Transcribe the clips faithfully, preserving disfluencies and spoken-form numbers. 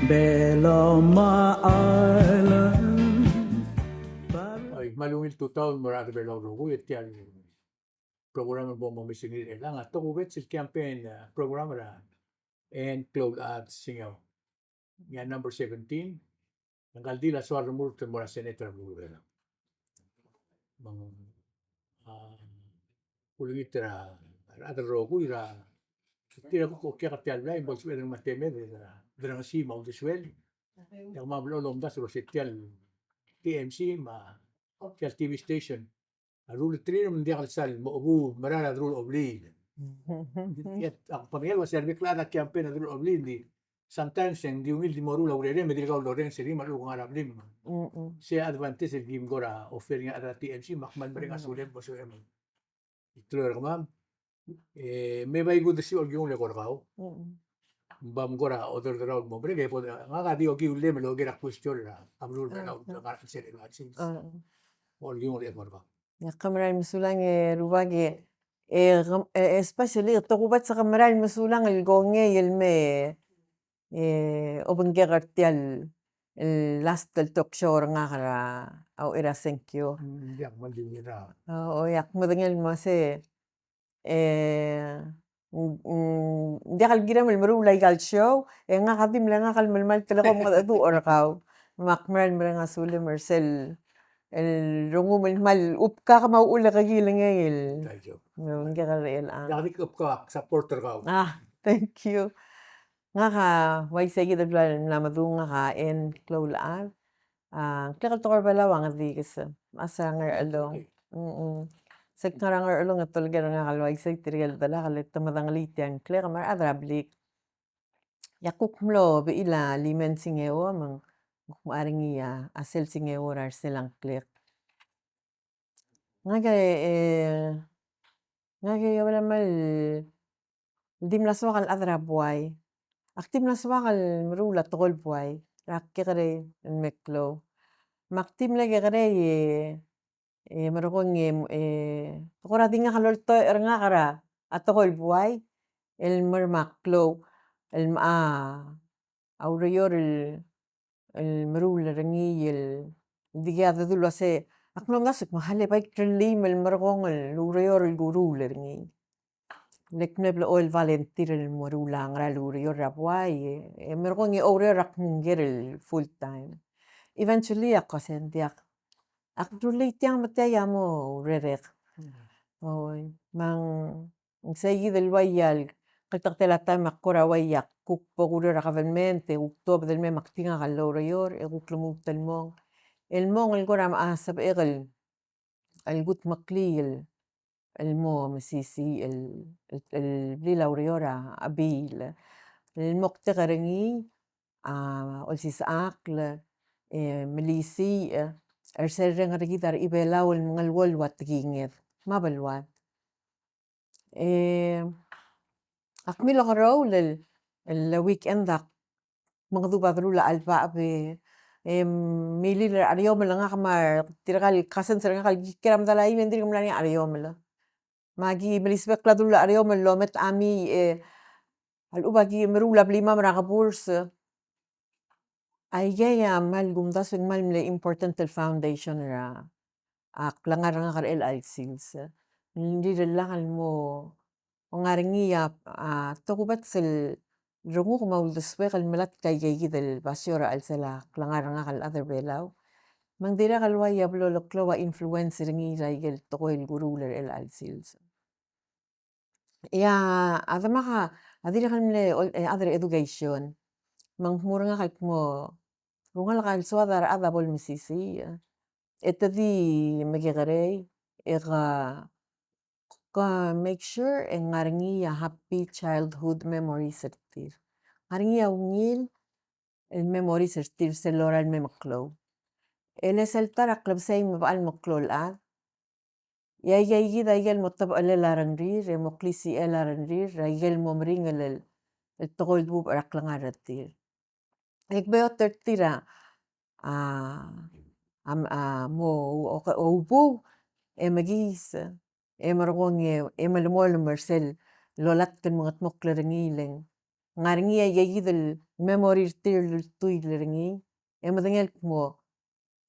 Beloma Island. Oi, me a ungil tutau el mo er a rechad er a Belau el rokui, e tia el program el bo momes er ngii er chelechang a tokubets el campaign, eh, program er a Ann Kloulechad Singeo. Ngii a number seventeen, e ngka el di el soal remurt el mo er a Senate er a beluu er a Belau. Me ng, a, kulengit er a rechad el rokui er a, tir a kuk okiak er tia el blai, bo lsebeched el mo temed er a derengesii me a uldesuel. E kemam a blo el omdasu el uase tia el T M C me a tia el T V station a ruleterir me ng diak el sal mo chebuul, mera el deruul a obliil. Ak pangel uase a rebek el chad a campaign a deruul a obliil, di sometimes e ng di ungil di mo ruul a urerem, me di kau el orrenges er ngii me a lechub e ng ngar er a blim. Mm-mm. Se advantage el kim kora offer er ngii a rechad er a T M C, me ak kmal mereng a sulem, bo lsebechem el klou er kemam. E, me bai kudesiu a olkingel el eko er kau. Mm-mm. Bam kora oderderau el mo merek, e bo, ngak a di okiu el mle oker a question er a beluu er a Belau, mm-mm, el ngar er a chelsel a election. Mm-mm. Olkingel el eko er kau. Ak kmal mesulang e rubak e, e, e, especially, tokubets e ak kmal mesulang el kongei el me, e, obengkek er tia el, el last el talk show er ngak er a uchei er a sengkio. Mm, diak, me ng di ngera. O, o, ak medengei el mo se, e, ng, ng, diak el kirem el meruul aika el show, e ngak a di mle ngak el melemalt el ko mengedecheduch er kau. Me ak kmal mereng a sulem er sel, el rengum el kmal upkak me a uchul e ke kilengei el. Thank you. Me ng kuk er chelechang. Diak di upkak, support er kau. Ah, thank you. Ngak a uaisei kid el bla mla medung, ngak a Ann Kloulechad. A, ngklek el tekoi er a Belau a Ngedikes, mechas er a Ngerchelong. Mm-mm. Sel kngar er a Ngerchelong e tolekoi er ngak el uaisei tirke el delak el te medengelii tia el ngklek me a rechad er a blik. E ak kuk mlo bechil a Limen Singeo me ng kuk mo er ngii a, a sel Singeo er a sel ngklek. Ngak e, e, ngak e, e, ua mle di mla soak el chad er a buai. Ak di mla soak el meruul a tekoi el buai er a kekerei el me klou. Me ak di mle kekerei e, e, merekong e, e, kora di ngak el oltoich er ngak er a tekoi el buai el mer me a klou el me a a ureor el, el meruul er ngii el, dikea dedu el uase, ak mlo mdasu el kmo hale bai krelii me a merekong el ureor el kuruul er ngii. Le ak mle blechoel volunteer el meruul a ngera el ureor er a buai, e, e merekong e oureor er a kmo ng ker el full time. Eventually, ak kmo se ng diak. Ak rullii tiang me tia a mo urerek. Mm. Oi, me ng Ng sei kid el uai a kldektel a taem a kora uai a kuk bo kureor er a government, e kuk tuobed el mei me ak di ngak el oureor, e kuk lmuut el mong. El mong el kora me a sebechek el, el kudmeklii el, el mo mesisiich el, el, el blil a ureor a, a bill. El moktek er ngii, a, olsisechakl, e, melisiich, e, er sel reng er kid a rebelau el mengeluolu a tekinged. Me a beluad. E, ak milekoi el, el weekend ak mengedub a delul a chelbacheb e, e, milil er a Chereomel ngak me tirka el cousins er ngak el kiei er a medal a eim e ng dirk mla er ngii a Chereomel. Me aki melisbech el deruul a Chereomel el omet a mei e, a lechub aki meruul a blimam er a keburs. Aikei a kmal kumdasu e ng kmal mle important el foundation er a, a klengar er ngak er chelecha el sils. Ng rirellak el mo ngar er ngii a, a, tokubets el renguk me a uldesuek el melatk aikei kid el basio er a chelsel a klengar er ngak el chad er a Belau. Me ng dirrek el uai a blo leklou a influence er ngii er aike el tekoi el kuruul er chelecha el sils. E a demak a dirrek el mle ol-, e, chad er a education. Me ng dmu er ngak el kmo, rungel ka el soad a rechad a bo lemesisiich. E te di mekekerei, e ke, ke make sure e ng ngar er ngii a happy childhood memories er tir. Ngar er ngii a ungil el memories er tir sel lorael el me meklou. E le sel ta er a klebesei me bechal meklou el chad, e aikei kid a ikel mo tebechelel a rengrir, e mo klisichel a rengrir, er aikel mo meringel el, el tekoi el dubech er a klengar er tir. E kbeot er tir a, a, a, a mo, o, o, oubuu, e mekiis, e merekong e, e melemolem er sel lolatk el mengedmokl er ngii le ng ngar er ngii aikei kid el memory er tir el ultuil er ngii, e medengei el kmo,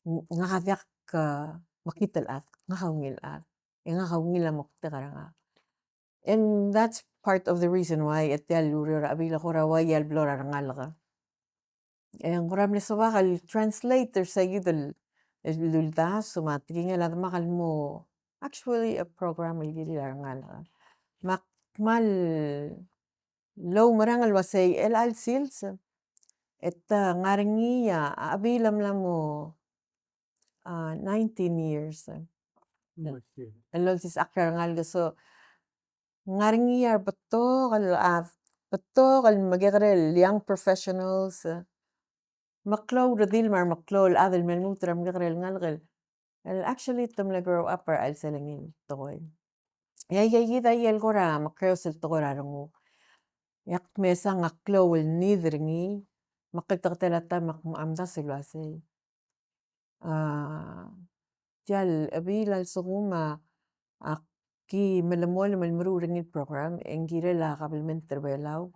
ng-, ngak a diak, a, mekngit el chad, ngak a ungil chad, e ngak a ungil a moktek er ngak. And that's part of the reason why e tia el ureor er a Chebiil a kora uai el blo er a rengalek. E ng kora mle soak el translate er seikid el, el uldasu me a tekingel a demak el mo actually a program el kirir a rengalek. Me ak kmal oumerang el uasei, el chelecha el sils, e te ngar er ngii a, a Chebiil a mla mo, a, nineteen years, e. Mm, I see. El olsisechakl er a rengalek, so, ngar er ngii a rebetok el chad, betok el mekekerei el young professionals, e. Meklou el redil me a remeklou el chad el me lmuut er a mekekerei el ngalek el, el actually te mle grow up er a chelsel ngii el tekoi. E aikakid a ikel kora mekekerei el tekoi er a renguk. E ak mesang a klou el need er ngii, me ak klteketel a taem me ak omdasu el uasei, a, tia el Chebiil a lsekum a, a ki melemolem el meruul er ngii el program, e ng kirel a kabelment er a Belau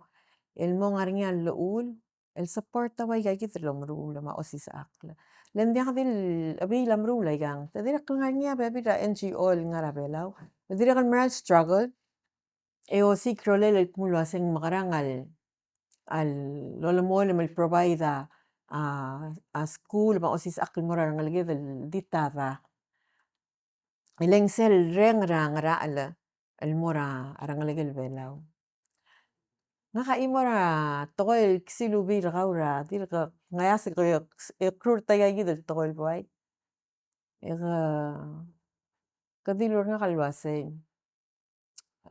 el mo ngar er ngii a llechul el support a uaikakid el omeruul me a osisechakl. Le ng diak di el Chebiil a meruul aikang. Te dirrek el ngar er ngii a bebil er a N G O el ngar er a Belau, te dirrek el mera el struggle, e osiik a rolel el kmo uasei ng mekerang a, a lolemolem el provide a, a, a skuul me a osisechakl el mo er a rengeleked el di ta da. E le ng sel reng er a ngerachel el mo er a rengeleked el Belau. Ngak a chimo er a tekoi el ksilubii er kau er a dirk ngeasek e, e krur ta aikakid el tekoi el buai. E ke, ke dilu er ngak el uasei,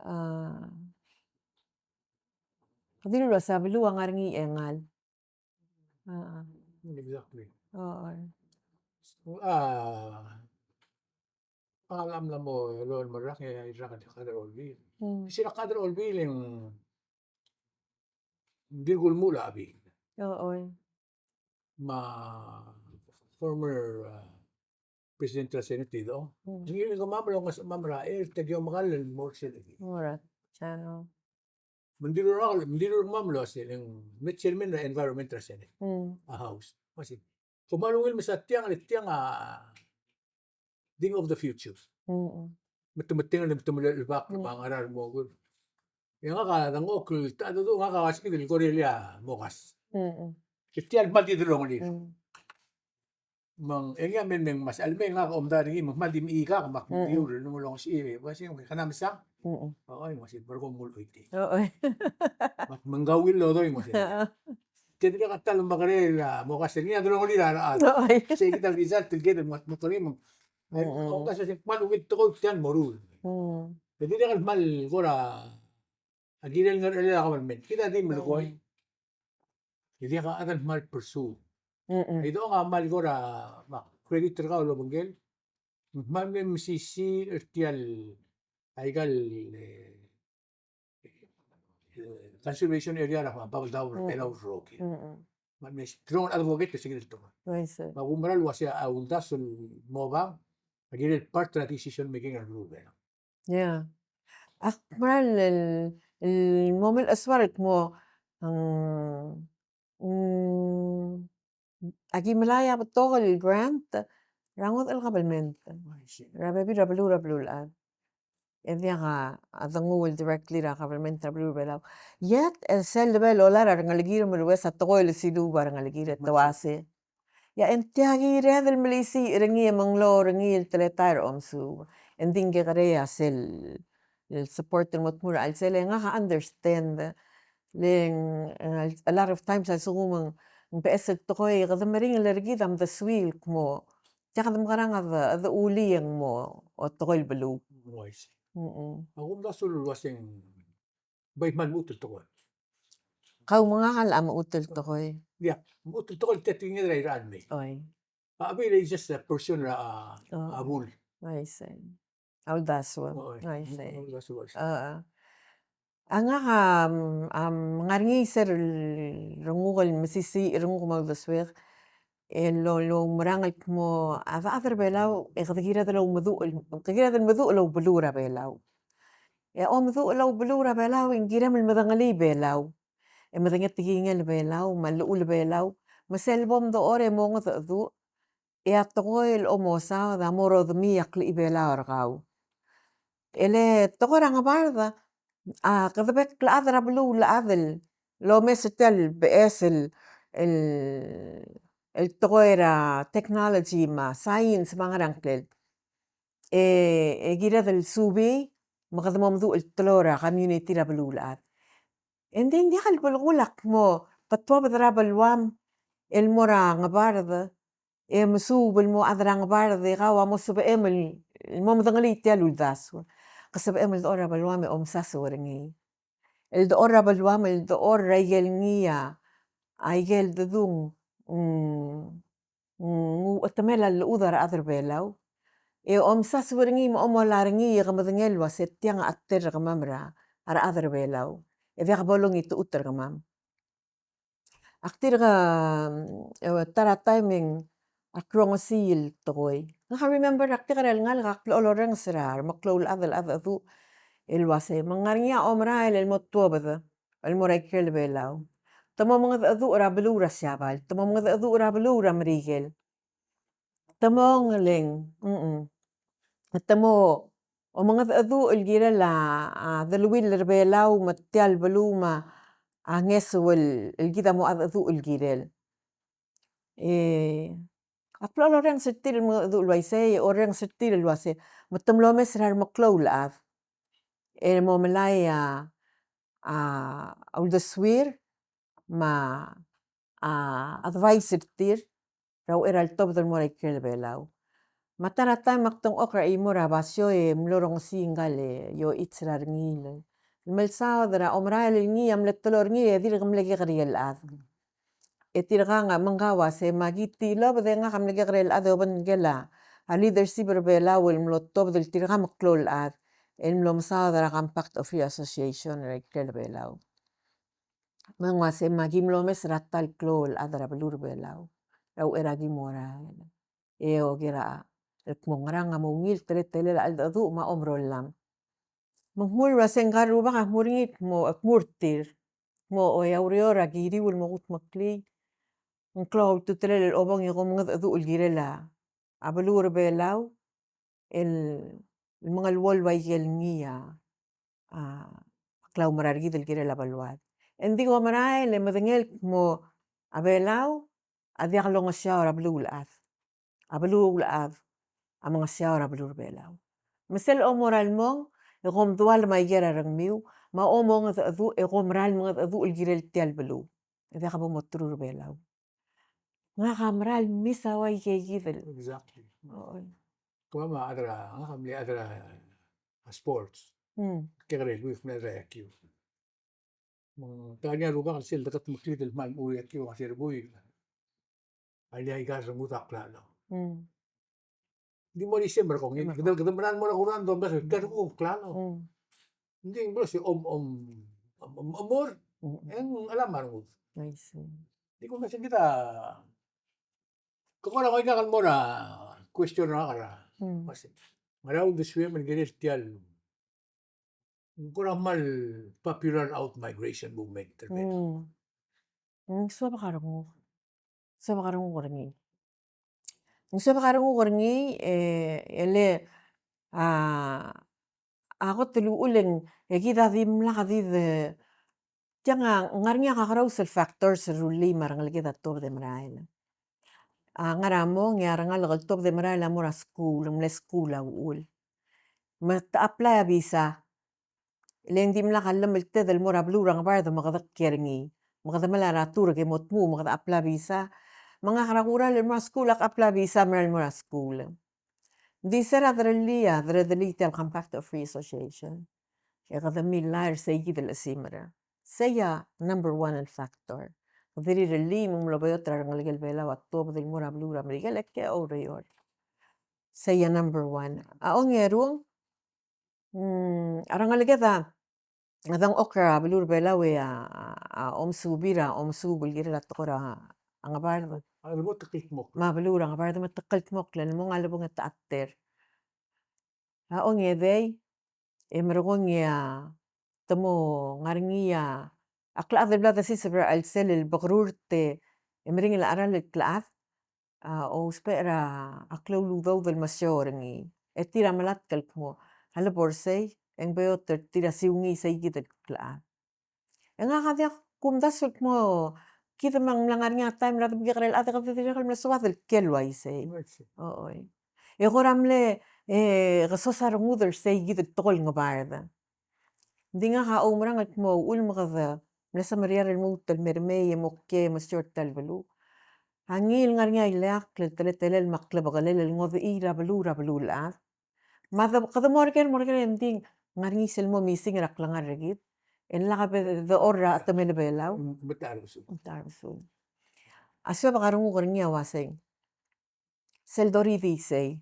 a, ke dilu el uasei a beluu a ngar er ngii e ngal. A, a. Exactly. A, a. A, a mla mo, lo el mo rak, e, rak el chad er a Olbiil. Mm. Sel chad er a Olbiil e ng dirk ulemuchel a Chebiil. Oi. Me a former, a, president er a Senate, Ido. Mm. Ngii el kemam el ongesechemam er a chelsel, te ki omekall el mo er sel. Mo er a channel. Me ng dilu er a, me ng dilu er kemam el uasei, e ng me chairman er a environment er a Senate. Mm. A House. Me sei. Kmal ungil me sa tiang, le tiang a thing of the future. Mm. Me te, me te, me te, me te, me te, me te, me a ngar er a mo gur. E ngak a dengchokl el ta, du, du, ngak a uaisei el kora el mo kas. Mm. E tia el kmal di delongelir. Mm. Me ng, e ngii a mei me ng mesa el mei, ngak a omdasu er ngii, me ng kmal di mechikak, me ak, mm, dilu el ngar er ngii el ongesechii, e uasei, kena mesang. Mm. Oi, ng uasei, bo er kau mo choitii. Oi. Me ak, me ng kauil el odoi, ng uasei. Te dirrek a ta el mekerei el mo kas er ngii a delongelir a rechad. Oi. Sei kid a result el kired el mo, mo er ngii me ng, mm, omdasu e sei kmal ungil tekoi tia el moruul. Mm. Te dirrek el kmal kora, a kirel ngerchelel a government. Kid a di melekoi. Mm. E diak a chad el kmal pursue. Mm-mm. E dong a kmal kora, me a credit er kau el obengkel. Kmal mle mesisiich er tia el, aika el, e, e, conservation area er a Babeldaob er a, mm, Belau el rokui. Mm-mm. Me, me strong advocate er se kid el tekoi. Oi, sei. Me a kumerang el uasei a uldasu el mo obang a kirel part er a decision making er a beluu er a Belau. Yeah. Ak meral el, el mo melechesuar el kmo, mm, mm, aki melai a betok el grant er a ngodech el government er a bebil er a beluu er a beluulechad. E diak a, a denguu el directly er a government er a beluu er a Belau. Yet, e sel lebo el olai er a rengelekir me lues a tekoi el siluub a rengelekir e te uase. Ia, e ng tia kired el melisiich er ngii e menglou er ngii el teletael er a omesuub. E ng di ng kekerei a sel, el support el mo tmuu er a chelsel e ngak a understand. Le ng, a lot of times a lsekum ng beches el tekoi, kede meringel er kid a mdesuii el kmo tia kede mekerang a de, a de ulii e ng mo, o tekoi el beluu. Uaisei. Mm-mm. Ak omdasu el uaseng bai kmal mechut el tekoi. Kau me ngak a locha mechut el tekoi. Ia, mechut el tekoi el tia tekinged er a irechar el mei. Oi. A Chebiil is just a portion er a, oh, a bul. Uaisei. A uldasu. Oi. Uaisei. A uldasu, uaisei. A, a. A ngak a, am, ngar er ngii sel renguk el mesisiich, renguk me a uldesuek. E lo, lo oumerang el kmo a rechad er a Belau, e kede kired el oumeduch, kede kired el meduch el oubeluu er a Belau. E a omeduch el oubeluu er a Belau, e ng kirem el medengelii Belau. e medengetekingel Belau, me a llechul Belau, me sel bo mdechor e mongedecheduch, e a tekoi el omosaod a mo rodemii a klechibelau er kau. E le tekoi er a ngebard, a, kede bek el chad er a beluulechad el omes er tia el beches el, el, el tekoi er a technology me a science me a ngerang klel. E, e kired el subii, me kede mo meduch el teloi er a community er a beluulechad. E ng di ng diak el belkul a kmo ke tuobed er a beluam el mo er a ngebard, e mesuub el mo chad er a ngebard e kau a mo sebechem el, el mo medengelii tia el uldasu. Ke sebechem el dechor er a beluam e omsasu er ngii. El dechor er a beluam, el dechor er a ikel ngii a, a ikel dedung, mm, mm, nguchetemel a llechud a rechad er Belau. E omsasu er ngii me a omola er ngii e ke medengei el uase tiang a cheter er kemam er a, a rechad er Belau. E diak bo longitechut er kemam. Ak dirk, e, ta er a taem e ng ak rongesii el tekoi. Ngak a remember ak dirk er a lengalek ak blechoel orrenges er a remeklou el chad el cheldecheduch el uase me ng ngar er ngii a omerael el mo tuobed el mo er a ikrel Belau. Te mo mengedecheduch er a beluu er a Siabal, te mo mengedecheduch er a beluu er a Merikel. Te mo ngeleng, mm. Te mo omengedecheduch el kirel a, a deleuill er Belau me tia el beluu me a ngeso el, el kid a mo mengedecheduch el kirel. E, ak blechoel orrenges er tir el mengedecheduch el uaisei, orrenges er tir el uase, me te mlo omes er a remeklou el chad. E mo melai a, a uldesuir, me a, a advice er tir er a uchei er a letobed el mo er a ikrel Belau. Me a ta er a taem me ak dengchokl er a chimo er a basio e mlo rongesii ngka el Yoichi er a rengiil el melsaod er a omerael el ngii a mle teloi er ngii e dirk mle kekerei el chad. E tirka a, me ngka a uase me aki tilobed e ngak a mle kekerei el chad e obengkel a leadership er Belau el mlo tobed el tirka a meklou el chad el mlo mesaod er a Compact of Free Association er a ikrel Belau. Me ng uase me aki mlo omes er a ta el klou el chad er a beluu er Belau er a uchei er a ki mo merael. E oker a, el kmo ngerang a mo ungil teletelel a cheldecheduch me a omerollam. Me ng kmu el uase ngka el rubak a kmu er ngii el kmo, kmu er tir. Kmo oi a ureor a kiriu el mo kudmeklii. Ng klou a ultutelel el obong e kom mengedecheduch el kirel a beluu er Belau el, el mengeluolu a ikel ngii a, a klaumerang er kid el kirel a beluad. E ng di kom merael e medengei el kmo a Belau a diak longeseau er a beluulechad. A beluulechad a mengeseau er a beluu er Belau. Me sel omerael el mong e kom dualem a ikel rengmiu, me a omengedecheduch e kom merael mengedecheduch el kirel tia el beluu. E diak bo moteru er Belau. Ngak a mera el miss a ua ikei kid el. Exactly. Oi. Kemam a chad er a, ngak a mle chad er a sports. Mm. Kekerei el buik, mle chad er a yakiu. Me ng ngar er ngii a rubak el sel deketmeklii el kmal mechur a yakiu, a se er a buik. A lii aika el rengud a klalo. Mm. Di mo er isei me a rekong, kede, kede mera el mo er a kurang, domdasu, kede kuk klalo. Mm. Ng di ng mlo se om, om, om, om, omor, mm, e ng chelam a rengud. I see. Di kuk mesa kid a, ke kora ngoikak el mo er a question er a, mm, uase, ngera uldesuem el kirel tia el ng kora kmal popular out migration movement er Belau. Mm. Ng suebek a renguk. Suebek a renguk er ngii. Ng suebek a renguk er ngii, e, e le, a, a kot el uchul e ng, e kid a dimlak di de, tiang a ngar er ngii a kakerous el factors el rullii me a rengeleked a tuobed e merael. A ngar er a mong e a rengalek el tuobed e merael a mo er a skuul, mle skuul a uchul. Me te apply a visa. Le ng dimlak a llemelted el mo er a beluu er a Ngebard me kede kiei er ngii. Me kede melai er a Turk e mo tmuu me kede apply a visa. Me ngak er a kural el mo er a skuul ak apply a visa me er a mo er a skuul. Ng di se er a derellii a, derellii tia el Compact of Free Association. E kede milai er sei kid el chesimer. Sei a number one el factor. Kede rirellii me ng mlo beot er a rengelekel Belau a tuobed el mo er a beluu er a Merikel e ke oureor. Sei a number one. A ongerung, mm, a rengeleked a dengchokl er a beluu er Belau e a, a, a omesuub er a, omesuub el kirel a tekoi er a Ngebard. A lebo tekoi el kmo. Me a beluu er a Ngebard me tekoi el kmo el mo ng a lebong e te ater. A ongedei, e merekong e a te mo ngar er ngii a, a klechad el bla desiseb er a chelsel el bekerurt e meringel a cheral el klechad, a, ousbech er a klou el udoud el mesiou er ngii. E tir a melatk el kmo, a lebo er sei, e ng beot er tir a siungii sei kid el klechad. E ngak a diak kumdasu el kmo, kid me ng mla ngar er ngii a taem er a demekekerei el chad e kede dirrek el mle soad el kiei el uaisei. Uaisei. Oi. E kora mle, e, kesos a rengud er sei kid el tekoi el ngebard. Ng di ngak a oumerang el kmo uchul me kede mle semeriar el lmuut el mer mei e mo kiei e mesiou er tia el beluu, a ngii el ngar er ngii a ileakl el teletelel me a klebekelel el ngodechii er a beluu, er a beluulechad. Me a de, kede mo er ker, mo er ker e ng di ngar er ngii sel mo missing er a klengar er kid, e ng lak bo de dechor er a chetemel Belau. Mm, me te arbesul. Me te arbesul. A suebek a renguk er ngii a uasei, sel doridii sei.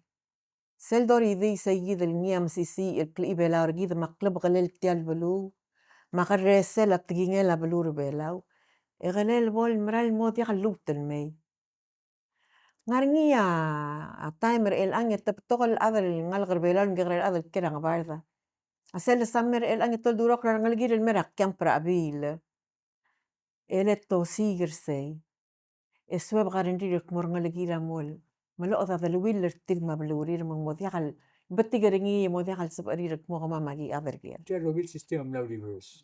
Sel doridii sei kid el ngii a mesisiich el klechibelau er kid me a klebekelel tia el beluu, me a kerresel a tekingel a beluu er Belau, e kelel bo el mera el mo diak el lmuut el mei. Ngar er ngii a, a taem er chelechang e te betok el chad el ngalek er Belau el mekekerei el chad el kiei er a ngebard. A sel lesa mei er chelechang e te oldurokl er a rengelekir el mei er a kiamp er a chebiil. E le te osiik er sei, e suebek a rengrir el kmo rengelekir a mo el meloched a deleuill er tir me a belurir me ng mo diak el betik er ngii e mo diak el sebechir el kmo kemam a ki chad er ker. Tia el robil system a mla reverse.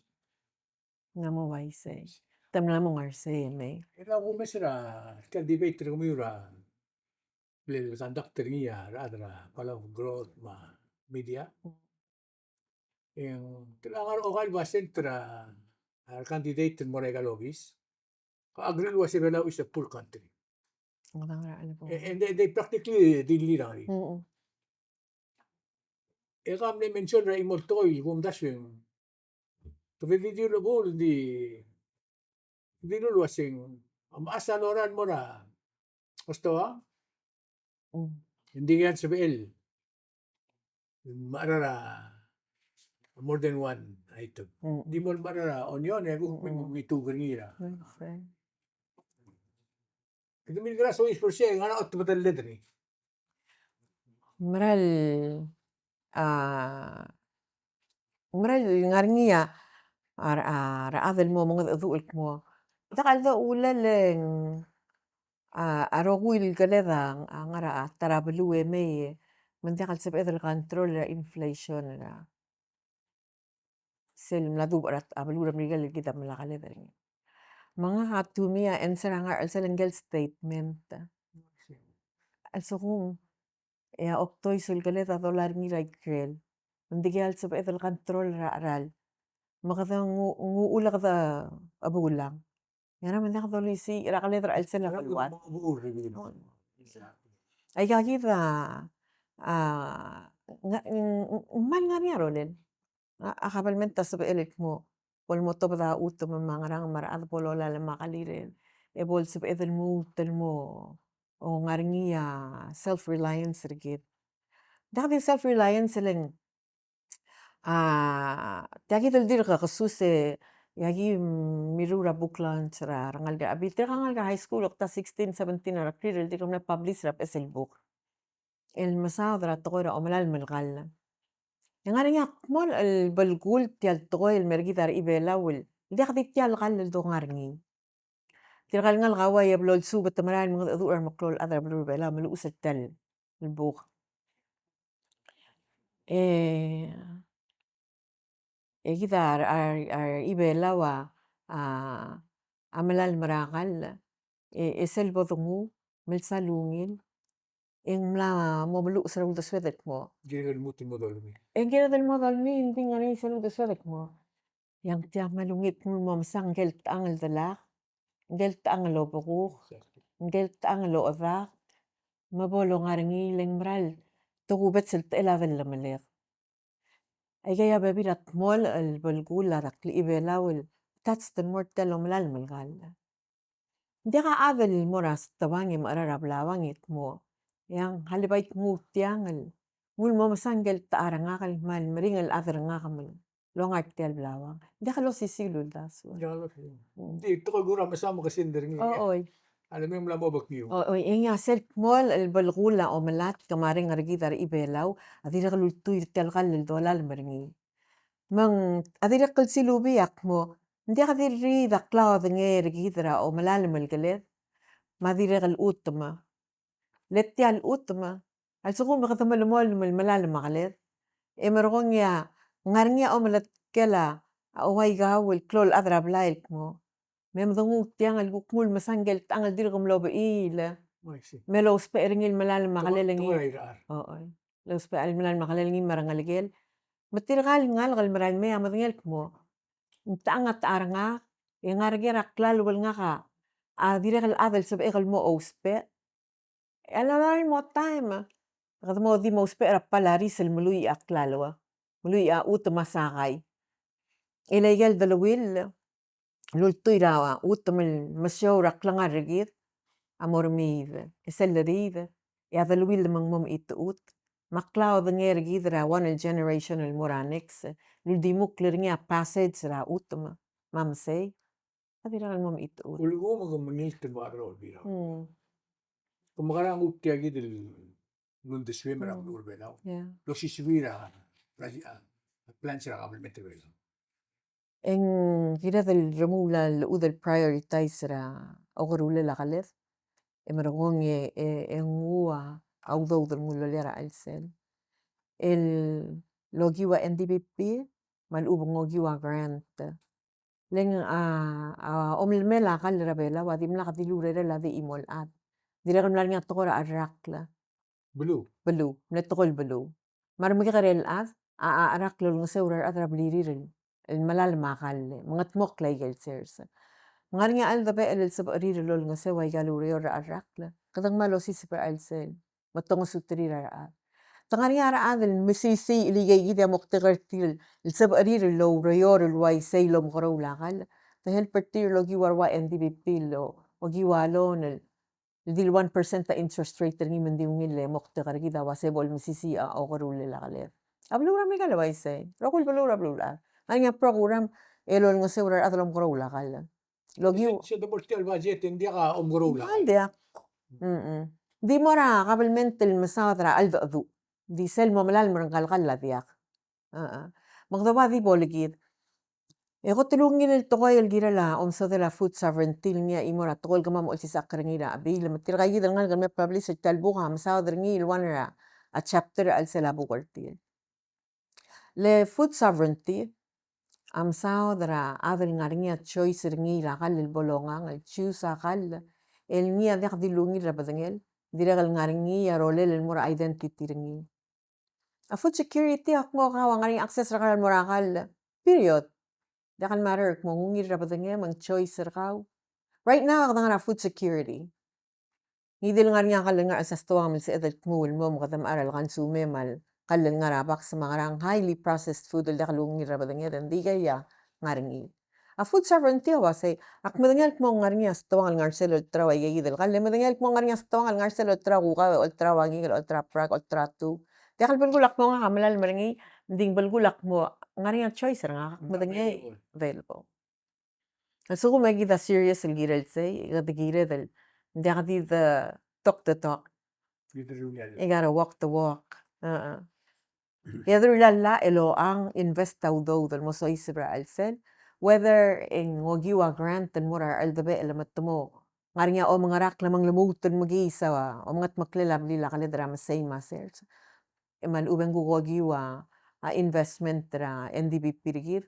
Ng mo uaisei. Te mla mo ngar sei e mei. E le kumes er a tia el debate er kemiu er a, ble conduct er ngii a rechad er a Palau Growth me a media. Mm. E ng, te ngar er a okai el basent er a, a candidate el mo er aika el obis, ka agree el uase Belau is a poor country. Ng ngar er a chelebuul. E, and they, they practically dilii er a ngar er ngii. Mm-mm. E ka mle mention er a chimo el tekoi el kumdasu e ng, kede di dilu el bo, di, di dilu el uase ng, a mechas a lorael el mo er a stoa. Mm. Ng dikea el sebechel mecherar a more than one item. Mm. Di mo mecherar a onion e kuk, mm, mm, me tuker ngii er a. Mm, okay. Kede milkera sois per se, ngar er a otobedel el ledri. Mera el, a, mera el ngar er ngii a, a, a, rechad el mo mengedecheduch el kmo, diak el doulel e ng, a, a rokui el keled a, a ngar er a ta er a beluu e mei, me ng diak el sebeched el control er a inflation er a sel mla dubech er a beluu er a Merikel el kid a mla keled er ngii. Me ngak a to me a answer a ngar er a chelsel ngike el statement. A lsekum e a oktois el keled a dolai er ngii er a ikrel, me ng dikea el sebeched el control er a cheral, me kede ng, ng uchul e kede chebuul a Ngera me ng diak dolisiich er a keled er a chelsel a beluad. Aika kid a, a, ng, ng, ng kmal ngar er ngii a rolel. A, a kabelment a sebechel el kmo bo el mo tobed a chutem me a ngerang me a rechad bo lolai me a kelirel, e bo el sebeched el lmuut el mo, o ngar er ngii a self reliance er kid. Diak di self reliance le ng A, tia kid el dirk kesus e, e aki mirruul er a book launch er a rengalek er a, a bil tirka ngalek er a high school, okta sixteen, seventeen er a krir el dirk mla publish er a beches el book el mesaod er a tekoi er a omelai el melekall. E ngar er ngii a kmo el belkul tia el tekoi el mer kid a rebelau el diak di tia el kall el dongar er ngii. Tirka el ngalek a uai e blo lsubed e merael el mengedecheduch er a remeklou el chad er a beluu er a Belau me luchesii tia el book. E, e kid a, a, a rebelau a, a, a melai el merakall, e, e sel bo denguu, me lsal ungil, e ng mla mo meluches er a uldesued el kmo. Ng kired el lmuut el mo dolmii. E ng kired el mo dolmii, ng di ngar er ngii sel uldesued el kmo. E ng tia kmal ungil kmo mo mesang ngike el techang el delak, ngike el techang el obekuk, ngike el techang el ochedak, me bo longar er ngii le ng mera el tokubets el techel a dellemelek. Aika a bebil er a kmo el belkul a klechibelau el touch the more tia el omelai el melekall. Ng diak a chad el mo er a stebang e mecherar a blauang e kmo, eang, a le bai knguu tiang el, nguu el mo mesang ngike el techang er ngak el kmal meringel el chad er ngak me longar tia el blauang. Ng diak losisiu el uldasu. Ng diak losisiu. Mm. Di tekoi kuk er a mesang me kesend er ngii. O, oi. A le me ng mla mo obekiu. O, oi, e ngii a sel kmo el belkul a omelatk me a reng er kid a rebelau a dirrek el ultuil er tia el kall el dolalem er ngii. Me ng a dirrek el silubii a kmo, Ng diak di riid a klaodengei er kid er a omelalem el keled, me a dirrek el chutem. Le tia el chutem a lsekum e kede melemolem el melalem a keled, e merekong e a ngar er ngii a omeletkel a uaikau el klou el chad er a blai el kmo, me mdenguu tiang el kuk nguu el mesa ngike el techang el dirk mlo bechiil. Me lousbech er ngii el melalem a kelel ngii. Lousbech el melalem a kelel ngii me a rengelekel. Me tirka el ngalek el merael mei a medengei el kmo, ng techang a ta er ngak, e ngar er ker a klalo el ngak a dirrek el chad el sebechek el mo ousbech. E a lolai el mo taem, kede mo di mo ousbech er a palaris el meluich a klalo, meluich a chutem me a sakai. E le aike el deleuill el ultuil er a chutem el mesiou er a klengar er kid a mo remiid, e sel leriid, e a deleuill me ng mo mechitechut. Me a klaodengei er kid er a one el generation el mo er a next, el uldimukl er ngii a passage er a chutem me a mesei. A dirrek el mo mechitechut. Ulekum ke mengilt el mo er a Olbiil. Mm. Ke mekerang a nguu tia kid el uldesuem er a beluu er a Belau. Yeah. Losisiu er a, a, a plans er a kabelment er a Belau. E ng kired el remuul a llechud el prioritize er a okerulel a keled. E merekong e, e, e nguu a udoud el nguu el loia er a chelsel. El okiu a N D B P, me a lechub e ng okiu a grant. Le ng a, a omelemel a kall er a Belau a dimlak di lurerel a di chimo el chad. Dirrek el mla er ngii a tekoi er a cherrakl. Beluu. Beluu, mle tekoi el beluu. Me a remekekerei el chad a, a cherrakl el olengeseu er a rechad er a blirir el, el melalem a kall, me ng mengedmokl aike el sers. Me ng ngar er ngii a cheldebechel el sebechir el olengeseu aika el ureor er a cherrakl. Kede ng kmal osiseb er a chelsel me te ngesuterir a rechad. Te ngar er ngii a rechad el mesisiich el ikei kid a moktek er tir el sebechir el oureor el uaisei el omekeroul a kall. Te help er tir el okiu a rua N D B P el okiu a loan el di le one percent a interest rate er ngii me ng di ungil e moktek er kid a uase bo lemesisiich a okerulel a keled. A beluu er a Merikel a uaisei. Rokui el beluu er a beluulechad a ngar er ngii a program el olengeseu er a rechad el omekeroul a kall. Lokiu. Se, se double tia el budget e ng diak a omekeroul a kall. Ng diak. Mm-mm. Di mo er a kabelment el mesaod er a cheldecheduch. Di sel mo melalem er ngka el kall a diak. A, a. Me kede ua di bo le kid. E kot el ungil el tekoi el kirel a omesodel a food sovereignty el ngii a chimo er a tekoi el kemam a olsisechakl er ngii er a Ebil, me tirka kid el ngalek el me publish er tia el buk a mesaod er ngii el one er a, a chapter er a chelsel a buk er tir. Le food sovereignty a mesaod er a chad el ngar er ngii a choice er ngii er a kall el bo longang, el choose a kall el ngii a diak di lungil er a bedengel, dirrek el ngar er ngii a rolel el mo er a identity er ngii. A food security a kmo kau a ngar er ngii a access er kau el mo er a kall, period. Diak el matter el kmo ng ungil er a bedengem, me ng choice er kau. Right now, a kede ngar er a food security. Ngii di el ngar er ngii a kall el ngar er a chelsel a stoang me ng sebeched el kmu el mo, me kede mechar el consume me a kall el ngar er a box me a ngerang, highly processed food el diak lungil er a bedenged, e ng di ikei a ngar er ngii. A food sovereignty a uasei, ak medengei el kmo ng ngar er ngii a stoang el ngar er sel olterau a ikei kid el kall, e medengei el kmo ng ngar er ngii a stoang el ngar er sel olterau a kukau, olterau a ngikel, olterau a brak, olterau a tu. Diak el belkul a kmo ngak a melalem er ngii, ng di ng belkul a kmo ng ngar er ngii a choice er ngak, ak medengei, available. A lsekum e kid a serious el kirel sei, e kede kired el, ng diak di de talk the talk. You gotta walk the walk. Uh-uh. E a derullii a llach el ochang invest a udoud el mo soiseb er a chelsel, whether e ng okiu a grant el mo er a cheldebechel me te mo ngar er ngii a omengerakl me ng lmuut el mekiis a omengedmeklel a blil a keled er a mesei me a sers. E me a lechub e ng kuk okiu a, a investment er a N D B P er kid,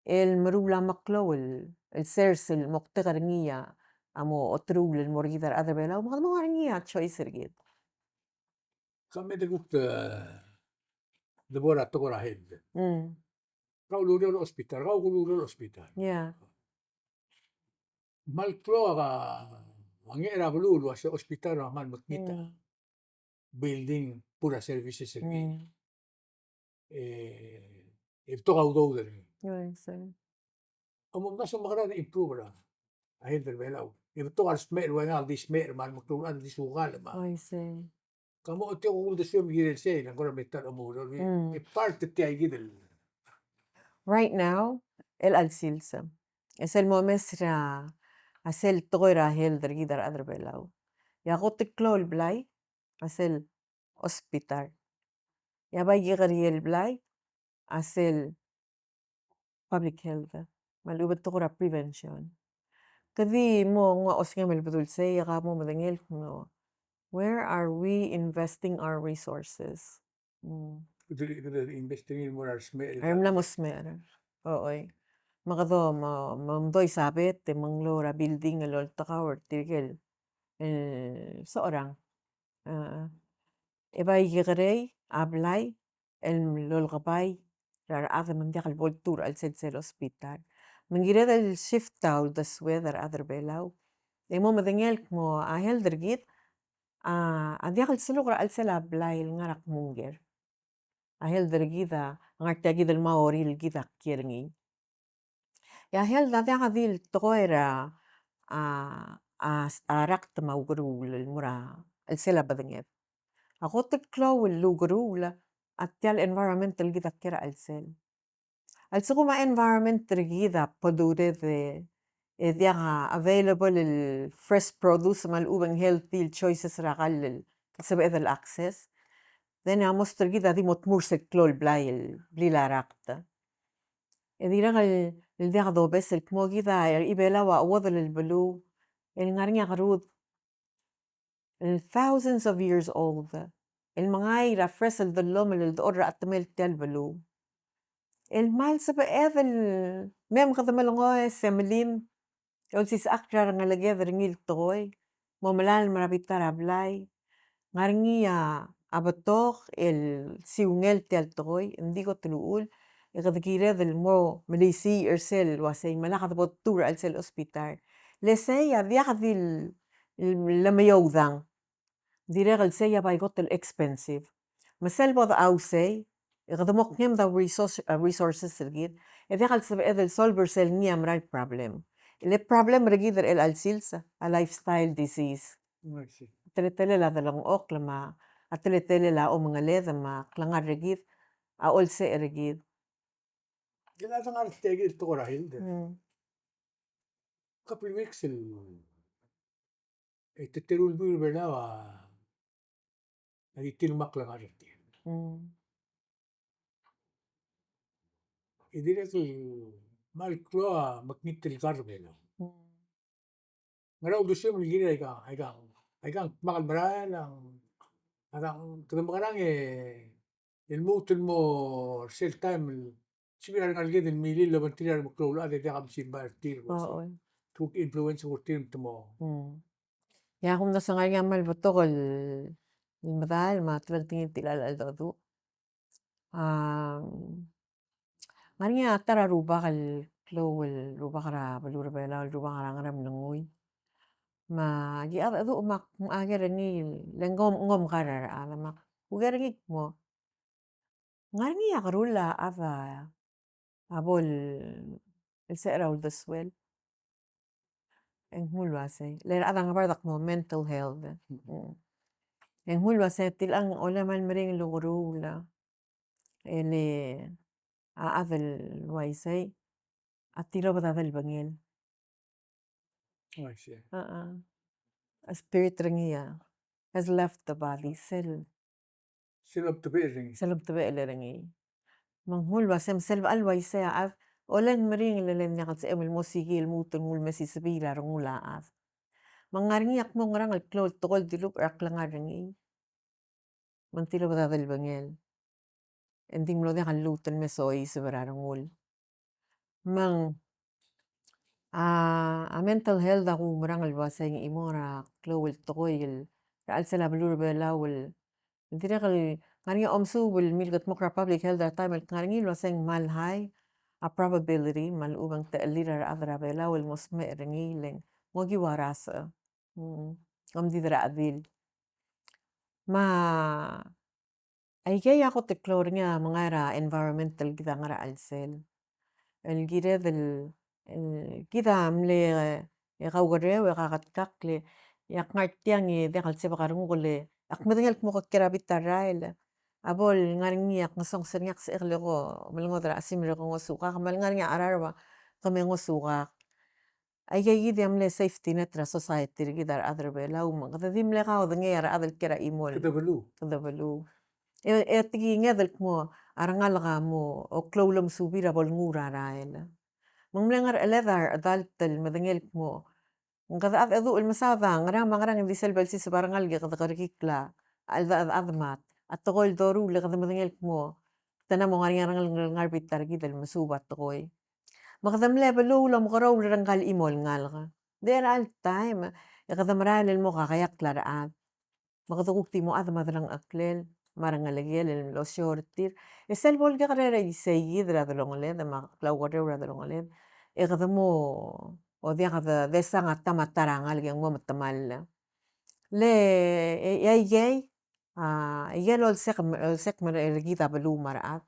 el meruul a meklou el, el sers el moktek er ngii a mo oteruul el mo er kid a rechad er a Belau, me kede mo ngar er ngii a choice er kid. Ka me de kuk de, de bo er a tekoi er a health. Mm. Kau ulureor el hospital, kau ulureor el hospital. Yeah. Kmal klou a, a ngar er a beluu el uase hospital a kmal mekngit a. Mm. Building, pura services er ngii. Mm. E, e betok a udoud er ngii. Oi, sei. Ng mo mesa mekerang e improve er a health er a Belau. E betok a resmecher el ua ngak a di smecher me a remeklou el di sukal me a. Oi, sei. Ka mo tia kuk uldesuem el kirel sei, ng kora me ta el mo, mm, e part er tia kid el. Right now, el chelecha el sils. E sel mo mes er a, a sel tekoi er a health er kid a rechad er a Belau. E a kot el klou el blai, a sel hospital. E a bai kekeriil el blai, a sel public health. Me a lechub e te kora prevention. Kede mo nguu a osengem el bedul sei, e ke mo medengei el kmo, where are we investing our resources? Mm. Kede, kede investing el mo er a resmecher. Aike el mla mo smecher. Oi. Me kede mo, mo mdois a bet, e menglou er a building el oltekau er tirke el, el socherang. A, e bai kekerei a blai el lolkebai er a rechad me ng diak el bo ltuu er a chelsel sel hospital. Me ng kired el shift a uldesued er a rechad er a Belau. E mo medengei el kmo a health er kid a, a diak el seluk er a chelsel a blai el ngar er a kmo ungil. A health er kid a ngar tia kid el mo er kid a kiei er ngii. E a health a diak di el tekoi er a, a, a, a rakt me a ukeruul el mo er a chelsel a bedenged. A kot el klou el ukeruul a tia el environment el kid a kiei er a chelsel. A lsekum a environment er kid a polluted e, e diak a available el fresh produce me a lechub e ng healthy el choices er a kall el sebeched el access, then a most er kid a di mo tmuu er sel klou el blai el blil a rakt. E dirrek el, el diak dobes el kmo kid a, er a Belau a chuodel el beluu el ngar er ngii a kerud el thousands of years old el mengai er a fresh el dellomel el dechor er a chetemel tia el beluu. El kmal sebeched el mei me kede melengoi e semelim e olsisechakl er a rengeleked er ngii el tekoi, mo melalem er a bita er a blai. Ngar er ngii a betok el siungel tia el tekoi, ng di kot el uchul e kede kired el mo melisiich er sel uasei me lak de bo ltuu er a chelsel hospital. Le sei a diak di le, le meiou dang. Dirrek el sei a bai kot el expensive. Me sel bo de uaisei, e kede mo kngem a resource, a resources er kid, e diak el sebeched el solve er sel ngii a mera el problem. Le problem er kid er chelecha el sils a lifestyle disease. I see. Teletelel a delengchokl me a teletelel a omengeled me a klengar er kid a olsech er kid. Kede ngar er tia el tekoi er a health. Mm. Couple weeks el, e te teru el buil er a Belau a di tir el mo klengar er tir. Mm. E dirrek el kmal klou a mekngit el kar er a Belau. Mm. Ngera uldesuem el kirir aika, aika, aika dmak el merael, a, a, kede mekerang e, e lmuut el mo er sel taem el sebechir a rengalek el milil el obengterir a remeklou el chad e diak a mesimbai er tir. Oh, oh. Te kuk influence er tir me te mo. Mm. Ia, ak omdasu e ng ngar er ngii a kmal betok el, el medal me a telengtengil tia el cheldecheduch. A, ng ngar er ngii a ta er a rubak el klou el rubak er a beluu er a Belau el rubak er a Ngeremlengui. Me aki cheldecheduch me ak, ak ker er ngii, le ng om, ng omkar er a rechad me ak uker er ngii el kmo, ng ngar er ngii a keruul a chad a bo el, el sebechir a uldesuel. E ng mle uaisei. Le a rechad a ngebard a kmo mental health. Mm. E ng mle uaisei, tilecha ng, ole kmal meringel el ukeruul. E le a chad el uaisei a tilobed a delebengel. Oh, I see. A, a. A spirit er ngii a has left the body, sel Sel omtebechel er ngii. Sel omtebechel er ngii. Me ng mle uaisei, me sel bo el uaisei a chad, ole ng meringel e le ng diak el sebechem el mo siik el lmuut el nguu el mesisebii er a rengul a chad. Me ng ngar er ngii a kmo ngerang el klou el tekoi el dilubech er a klengar er ngii. Me ng tilobed a delebengel. E ng di mlo diak el lmuut el mesoiseb er a rengul. Me ng, a, a mental health a kumerang el uasei ng chimo er a klou el tekoi el er a chelsel a beluu er a Belau el dirrek el ngar er ngii a omesuub el milkedmokl er a public health er a taem el ngar er ngii el uasei ng kmal high a probability me a lechub e ng techellir a rechad er a Belau el mo smecher er ngii le ng okiu a rasech. Mm. Omdid er a chedil. Me aikei a kot el klou er ngii a mengai er a environment el kid a ngar er a chelsel. El kired el, el kid a mle, e kaukerreu e kaketkakl e ak ngar tiang e diak el sebechek a renguk el, ak medengei el kmo ke kiei er a bita el rael. A bo el ngar er ngii a kngesonges er ngii a ksechekl e ko melengod er a chesimer e ko ngosukak, me a le ngar er ngii a cherar a ua ke me ngosukak. Aikei kid a mle safety net er a society er kid a rechad er a Belau, me kede di mle kaodengei a rechad el kiei er a chimo el kede beluu. Kede beluu. E, e tekinged el kmo a rengalek a mo, o klou el omesubir a bo lenguu er a rael. Me ng mle ngar er a chelsel a rechedal el medengei el kmo, ng kede cheldecheduch el mesaod a ngerang me a ngerang e ng di sel bo lsiseb a rengalek e kede kerekikl a cheldechedechad me a tekoi el doruul e kede medengei el kmo, te mla mo ngar er ngii a rengalek el ngar er a bita er kid el mesuub a tekoi. Me kede mle beluu el omekeroul er ngka el chimo el ngalek. Di er chelecha el taem e kede merael el mo kakeakl a rechad. Me kede kuk di mo chad me a delengcheklel me a rengelekel el osiou er tir. E sel bo lekekerei er a isei kid er a delongeled me a klaukerreu er a delongeled, e kede mo, o diak de, desang a ta me a ta er a ngalek e ng mo metemall. Le, e, e aikei, a, aikel olsek, olsek me er kid a beluu me a rechad.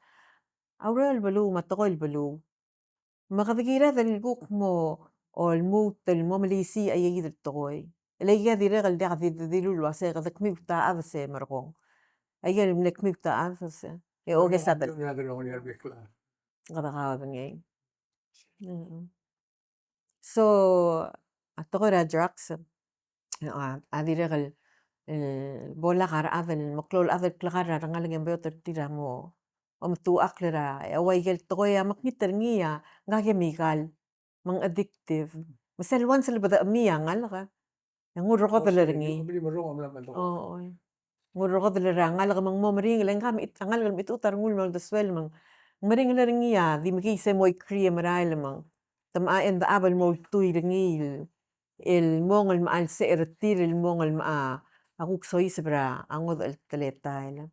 A ureor el beluu me a tekoi el beluu. Me kede kired el kuk mo, o lmuut el mo melisiich a ikakid el tekoi. El aika dirrek el diak di, di, dilu el uasei kede kmiu ta chad se merekong. Aikel mle kmiu ta chad se. E oke sa del. Kede kaodengei. Mm. So, a tekoi er a drugs, a, a dirrek el, el bo lak a rechad el meklou el chad el klekar er a rengalek e ng beot er tir a mo ometuchakl er a, e ua ikel tekoi a mekngit er ngii a ngka a kemikal, me ng addictive. Me sel once el bedechemii a ngalek, e ng urrekodel er ngii. Ng urrekodel er a ngalek me ng mo meringel, e ngka a ngalek el mechitechut a rengul me a uldesuel me ng meringel er ngii a di mekiis e mo ikrii e merael me ng te mla end up el mo ultuil er ngii el el mong el mla lsecher er tir el mong el mla kuk soiseb er a ngodech el teletael.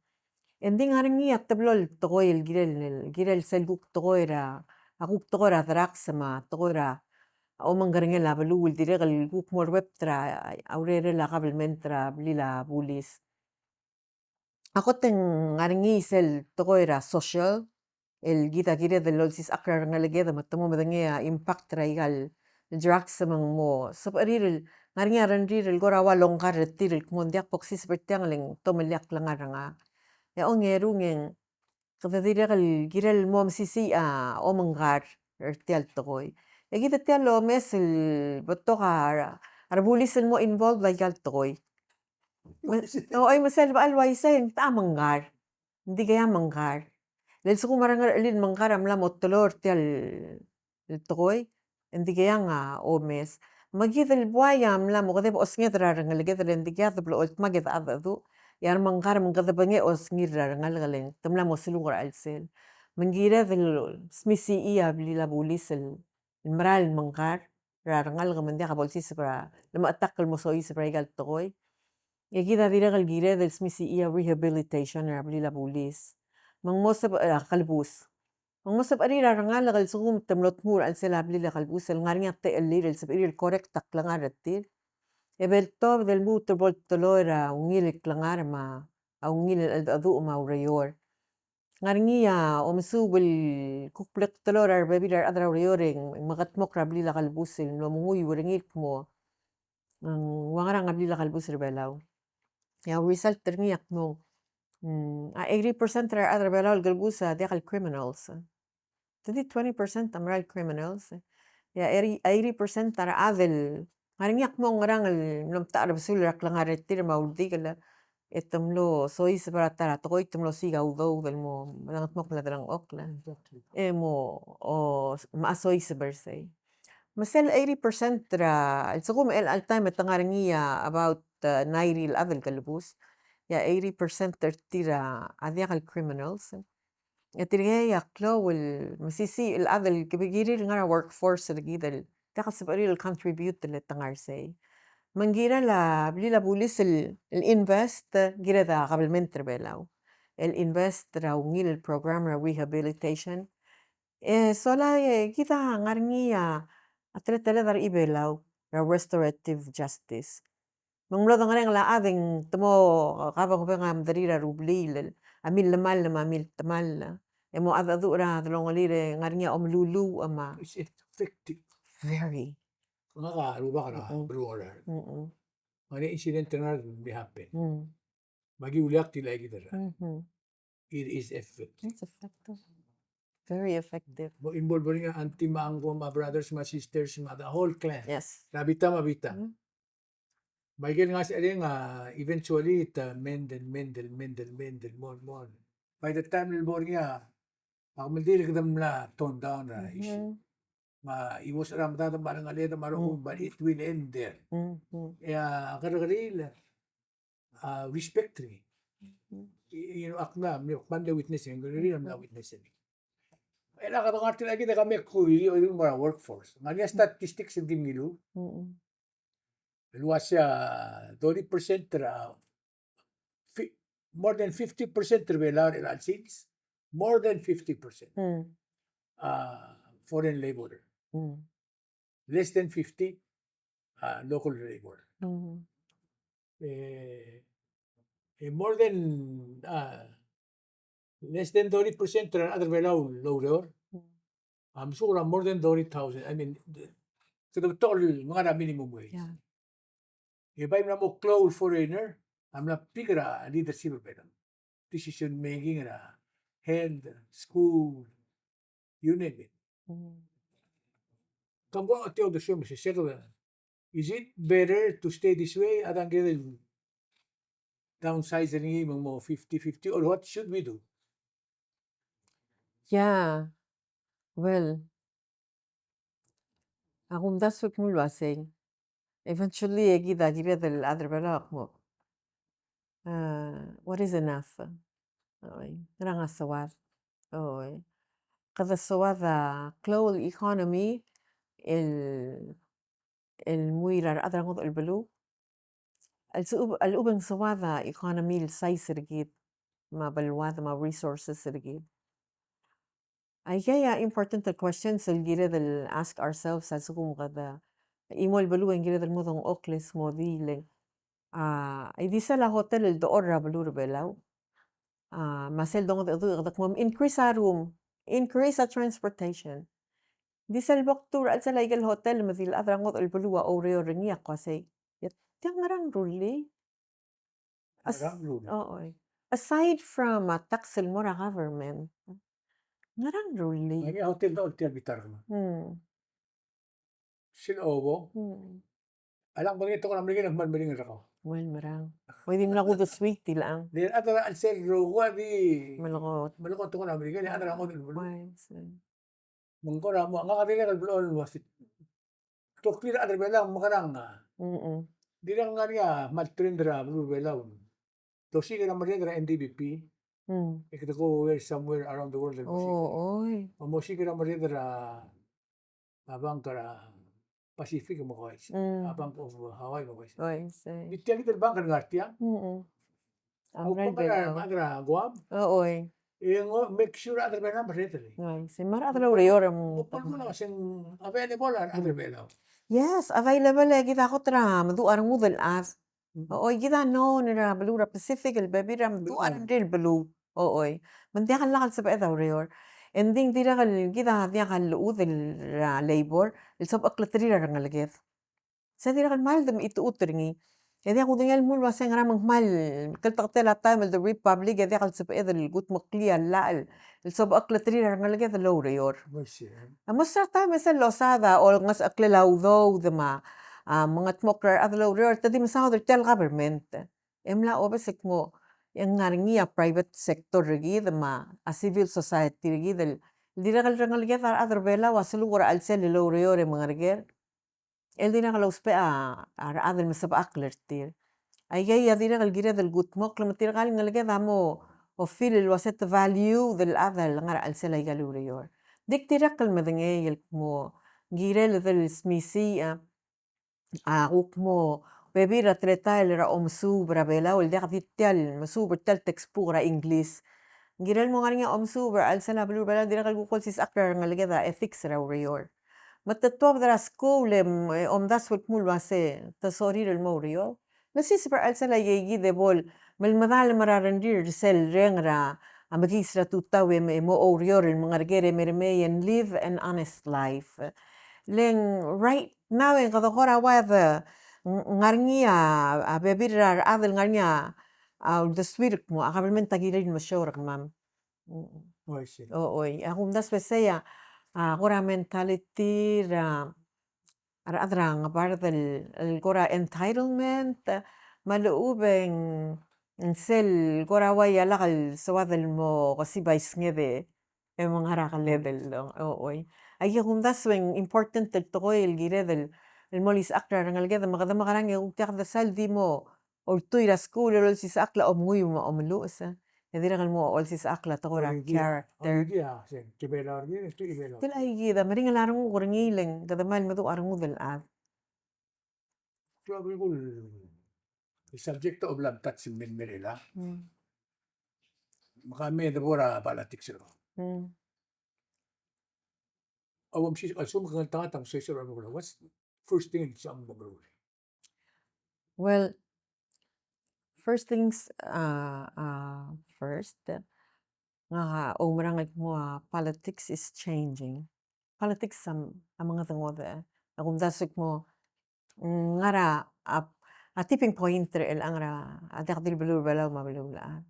E ng di ngar er ngii a teblo el tekoi el kirel, kirel sel kuk tekoi er a, a kuk tekoi er a drugs me a tekoi er a omengkerengel a beluu el dirrek el kuk mo ruebet er a urerel a kabelment er a blil a bulis. A kot e ng ngar er ngii sel tekoi er a social, el kid a kired el olsisechakl er a rengeleked me te mo medengei a impact er a ikal drugs me ng mo sebechir el ngar er ngii a rengrir el kora ua longkar er tir el kmo ng diak bo ksiseb er tiang le ng tomellii a klengar er ngak. E a ongerung e ng kede dirrek el kirel el mo mesisiich a omengkar er tial tekoi. E kid a tia el omes el betok a, a rebulis el mo involved er a ikal tekoi. Me, o, oi, me sel bechal uaisei e ng techa mengkar. Ng dikea mengkar. Le lsekum a rengerchelir el mengkar a mla mo teloi er tial tekoi, e ng dikea ng omes. Me kid el buai a mla mo kedeb osenged er a rengeleked, le ng dikea de blechoel dmak e de cheldecheduch. E a remengkar me ng kedebengei osengir er a rengalek, le te mla mo seluk er a chelsel. Me ng kired el smisichii a blil a bulis el el merael el mengkar er a rengalek me ng diak bo lsiseb er a, lemechetakl el mo soiseb er a ikal tekoi. E kid a dirrek el kired el smisichii a rehabilitation er a blil a bulis. Me ng mo sebechir a kelebus. Me ng mo sebechir a rengalek el lsekum te mlo tmuu er a chelsel a blil a kelebus el ngar er ngii a techellir el sebechir el correct a klengar er tir. E bo ltobed el lmuut el bo lteloi er a ungil el klengar me a ungil el cheldecheduch me a ureor. Ngar er ngii a omesuub el kuk bla kteloi er a rebebil er a rechad er a ureor e ng mekedmokl er a blil a kelebus el mlo menguiu er ngii el kmo ng ua ngerang a blil a kelebus er a Belau. E a result er ngii a kmo, mm, a eighty percent er a rechad er a Belau el kelebus a diak el criminals. Te di twenty percent a mera el criminals. E a eighty, eighty percent a rechad el ngar er ngii a kmo ng ngerang el mlo mtechar a besul er a klengar er tir me a uldikel, e te mlo soiseb er a ta er a tekoi, te mlo siik a udoud el mo medengetmokl a delengchokl. E mo, o, me a soiseb er sei. Me sel eighty percent er a, el lsekum el all time e te ngar er ngii a about, uh, ninety el chad el kelebus. E a eighty percent er tir a diak el criminals. E tirkei a klou el mesisiich el chad el kebekirir el ngar er a workforce er kid el diak el sebechir el contribute el te ngar er sei. Me ng kirel a blil a bulis el, el invest, kired a kabelment er a Belau el invest er a ungil el program er a rehabilitation. E sola e kid a ngar er ngii a teleteled er a Belau er a restorative justice. Me ng mlo dengerenger a chad e ng te mo kabengebeng a mederir a rubliil, a millemall me a miltemall. E mo cheldecheduch er a delongelir e ngar er ngii a omeluluuch me a. It's effective. Very. Ngak a rubak er a beluu er a. Mm-mm. Ngar er ngii a incident el ngar er a, may happen. Mm. Me aki uleakl el aikid er a. Mm-hmm. It is effective. It's effective. Very effective. Mo involve er ngii a auntie me a uncle me a brothers me a sisters me a the whole clan. Yes. Er a bita me a bita. Mm. Me aikel ngasech er ngii a eventually te mend el, mend el, mend el, mend el, more, more. By the time el mo er ngii a, a kemeldiil e kede mla tone down er a issue. Mm-hmm. Me a iuos er a medad me a rengeleked me a rokui, but it will end there. E a kerrekeriil a respect er ngii. You know, ak mla, me ak mle witness er ngii, kerrekeriil a mla witness er ngii. E a kede ngar er tir a kid e ke mekngit el mo er a workforce. Ngar er ngii a statistics el ki ngiluu el uasei a thirty percent er a, fi-, more than fifty percent er a Belau er a sils, more than fifty percent a foreign laborer. Less than fifty a local laborer. E, e more than, a, less than thirty percent er a rechad er a Belau el oureor a mesuk er a more than thirty thousand. I mean, kede betok el ngar er a minimum wage. E bai mla mo klou el foreigner a mla pick er a leadership er a Belau. Decision making er a health, school, you name it. Kam ko a tio de sio me se sel, is it better to stay this way? A dang kede downsize er ngii me ng mo fifty fifty, or what should we do? Yeah. Well, a kumdasu el kmo el uasei, eventually e kid a kired el chad er a Belau a kmo, a, what is enough? Oi, ngerang a soad? Oi. Kede soad a klou el economy el, el mui er a rechad er a ngodech el beluu. A lechub, a lechub e ng soad a economy el size er kid me a beluad me a resources er kid. Aikei a important el questions el kired el ask ourselves a lsekum kede chimo el beluu e ng kired el mo dengchokl el smodii le, a, e di sel a hotel el dechor er a beluu er a Belau, a, me sel dongedecheduch e kede kmo increase a room, increase a transportation. Di sel bo kdu er a chelsel aikel hotel me di el chad er a ngodech el beluu a oureor er ngii a ko uasei, e tiang ngerang rullii? As-, ngerang rullii? O, oi. Aside from a tax el mo er a government, ngerang rullii? Ngerang a hotel el dechor er tia el bita er kemam. Hmm. Sel obo. Hmm. A lak medengei a tekoi er a Merikel e ng kmal meringel er kau. Well, merang. Oi, di mla kudesui tia el chang. Di a chad er a chelsel rokui a di melekoi. Melekoi a tekoi er a Merikel, e a chad er a ngodech el beluu. Oi, sei. Me ng kora mo, ngak a dirrek el blechoel el uasei, kloklir a rechad er a Belau, mekerang a. Mm-mm. Dirrek el ngar er ngii a kmal trend er a beluu er a Belau. Te osiik er a merreder er a N D P P. Mm. E kede go where somewhere around the world el osiik. Oh, oi. Me mosiik er a merreder er a, a bank er a Pacific me ko uaisei. Mm. A Bank of Hawaii me ko uaisei. Oi, sei. Di tia kid el bank el ngar tiang. Mm-mm. A mera el Belau. A rechad er a Guam. O, oi. E ng make sure a rechad er a Belau a merreder. Oi, sei, me a rechad er a ureor a mo. Ng kmal mle uasei ng available a rechad er a Belau. Yes, available e kid a kot er a meduch a rengud el chad. Mm. O, oi, kid a known er a beluu er a Pacific el bebil er a meduch a rengrir el beluu. O, oi. Me ng diak el lak el sebeched a ureor. E ng di ng dirrek el kid a diak el llechud er a labor el sobechekleterir a rengeleked. Se dirrek el kmal de mechitechut er ngii. E diak kudengei el kmo el uasei ngera me ng kmal klteketel a taem el the Republic e diak el sebeched el kudmeklii a llach el sobechekleterir a rengeleked el oureor. Oi, sei. A most of the time e sel losaod a olengesecheklel a udoud me a, a, mengedmokl er a rechad el oureor, te di mesaod er tia el government. E mla obes el kmo e ng ngar er ngii a private sector er kid me a civil society er kid el dirrek el rengeleked a rechad er a Belau a seluk er a chelsel el oureor e mengereker el dirrek el ousbech a, a rechad el mesebechakl er tir. Aikei a dirrek el kired el kudmokl me tirka el ngeleked a mo feel el uasei te value el chad el ngar er a chelsel aika el ureor. Dik dirrek el medengei el kmo ng kirel el smisiich a, a kuk mo bebil er a teletael er a omesuub er a Belau el diak di tia el mesuub er tia el textbook er a English. Ng kirel mo ngar er ngii a omesuub er a chelsel a beluu er a Belau el dirrek el kuk olsisechakl er a rengeleked a ethics er a ureor. Me te tuobed er a skuul e, e omdasu el kmo el uasei te sorir el mo oureor. Mesiseb er a chelsel aikei kid e bo el melemedalem er a rengrir er sel reng er a mekiis er a tutau e mo oureor el mengereker e meremei and live an honest life. Le ng right now e kede kora ua de ng-, ngar er ngii a, a bebil er a rechad el ngar er ngii a, a uldesuir el kmo a government a kirir el mesiou er kemam. Mm. Oi, sei. O, oi. A kumdasu e sei a, a kora mentality er a, a rechad er a Ngebard el, el kora entitlement, me a lechub e ng sel kora ua ia lak el soad el mo kesibai snged e mengar a keled el, o, oi. Aike kumdasu e ng important el tekoi el kired el, el mo olisechakl er a rengeleked, me kede mekerang e kuk diak de sal di mo ultuil er a skuul el olsisechakl a omenguiu me a omeluches. E dirrek el mo olsisechakl a tekoi er a character. Tia aike kid a meringel a renguk er ngii le ng kede kmal meduch a rengud el chad. Klou a belkul el subject a obla mtach el mei el mei er chelechang. Mm. Me ka me debo er a politics er kau. Mm. A bo msiseb, a lsekum ke ngeltengat a msiseb er a belkul, what's the first thing el msang mo meruul? Well, first things, uh, uh, first, ngak a oumerang el kmo a politics is changing. Politics a, a mengedengodech. E kumdasu el kmo, mm, ngar er a, a, a tipping point er chelechang er a, a diak di el beluu er a Belau me a beluulechad.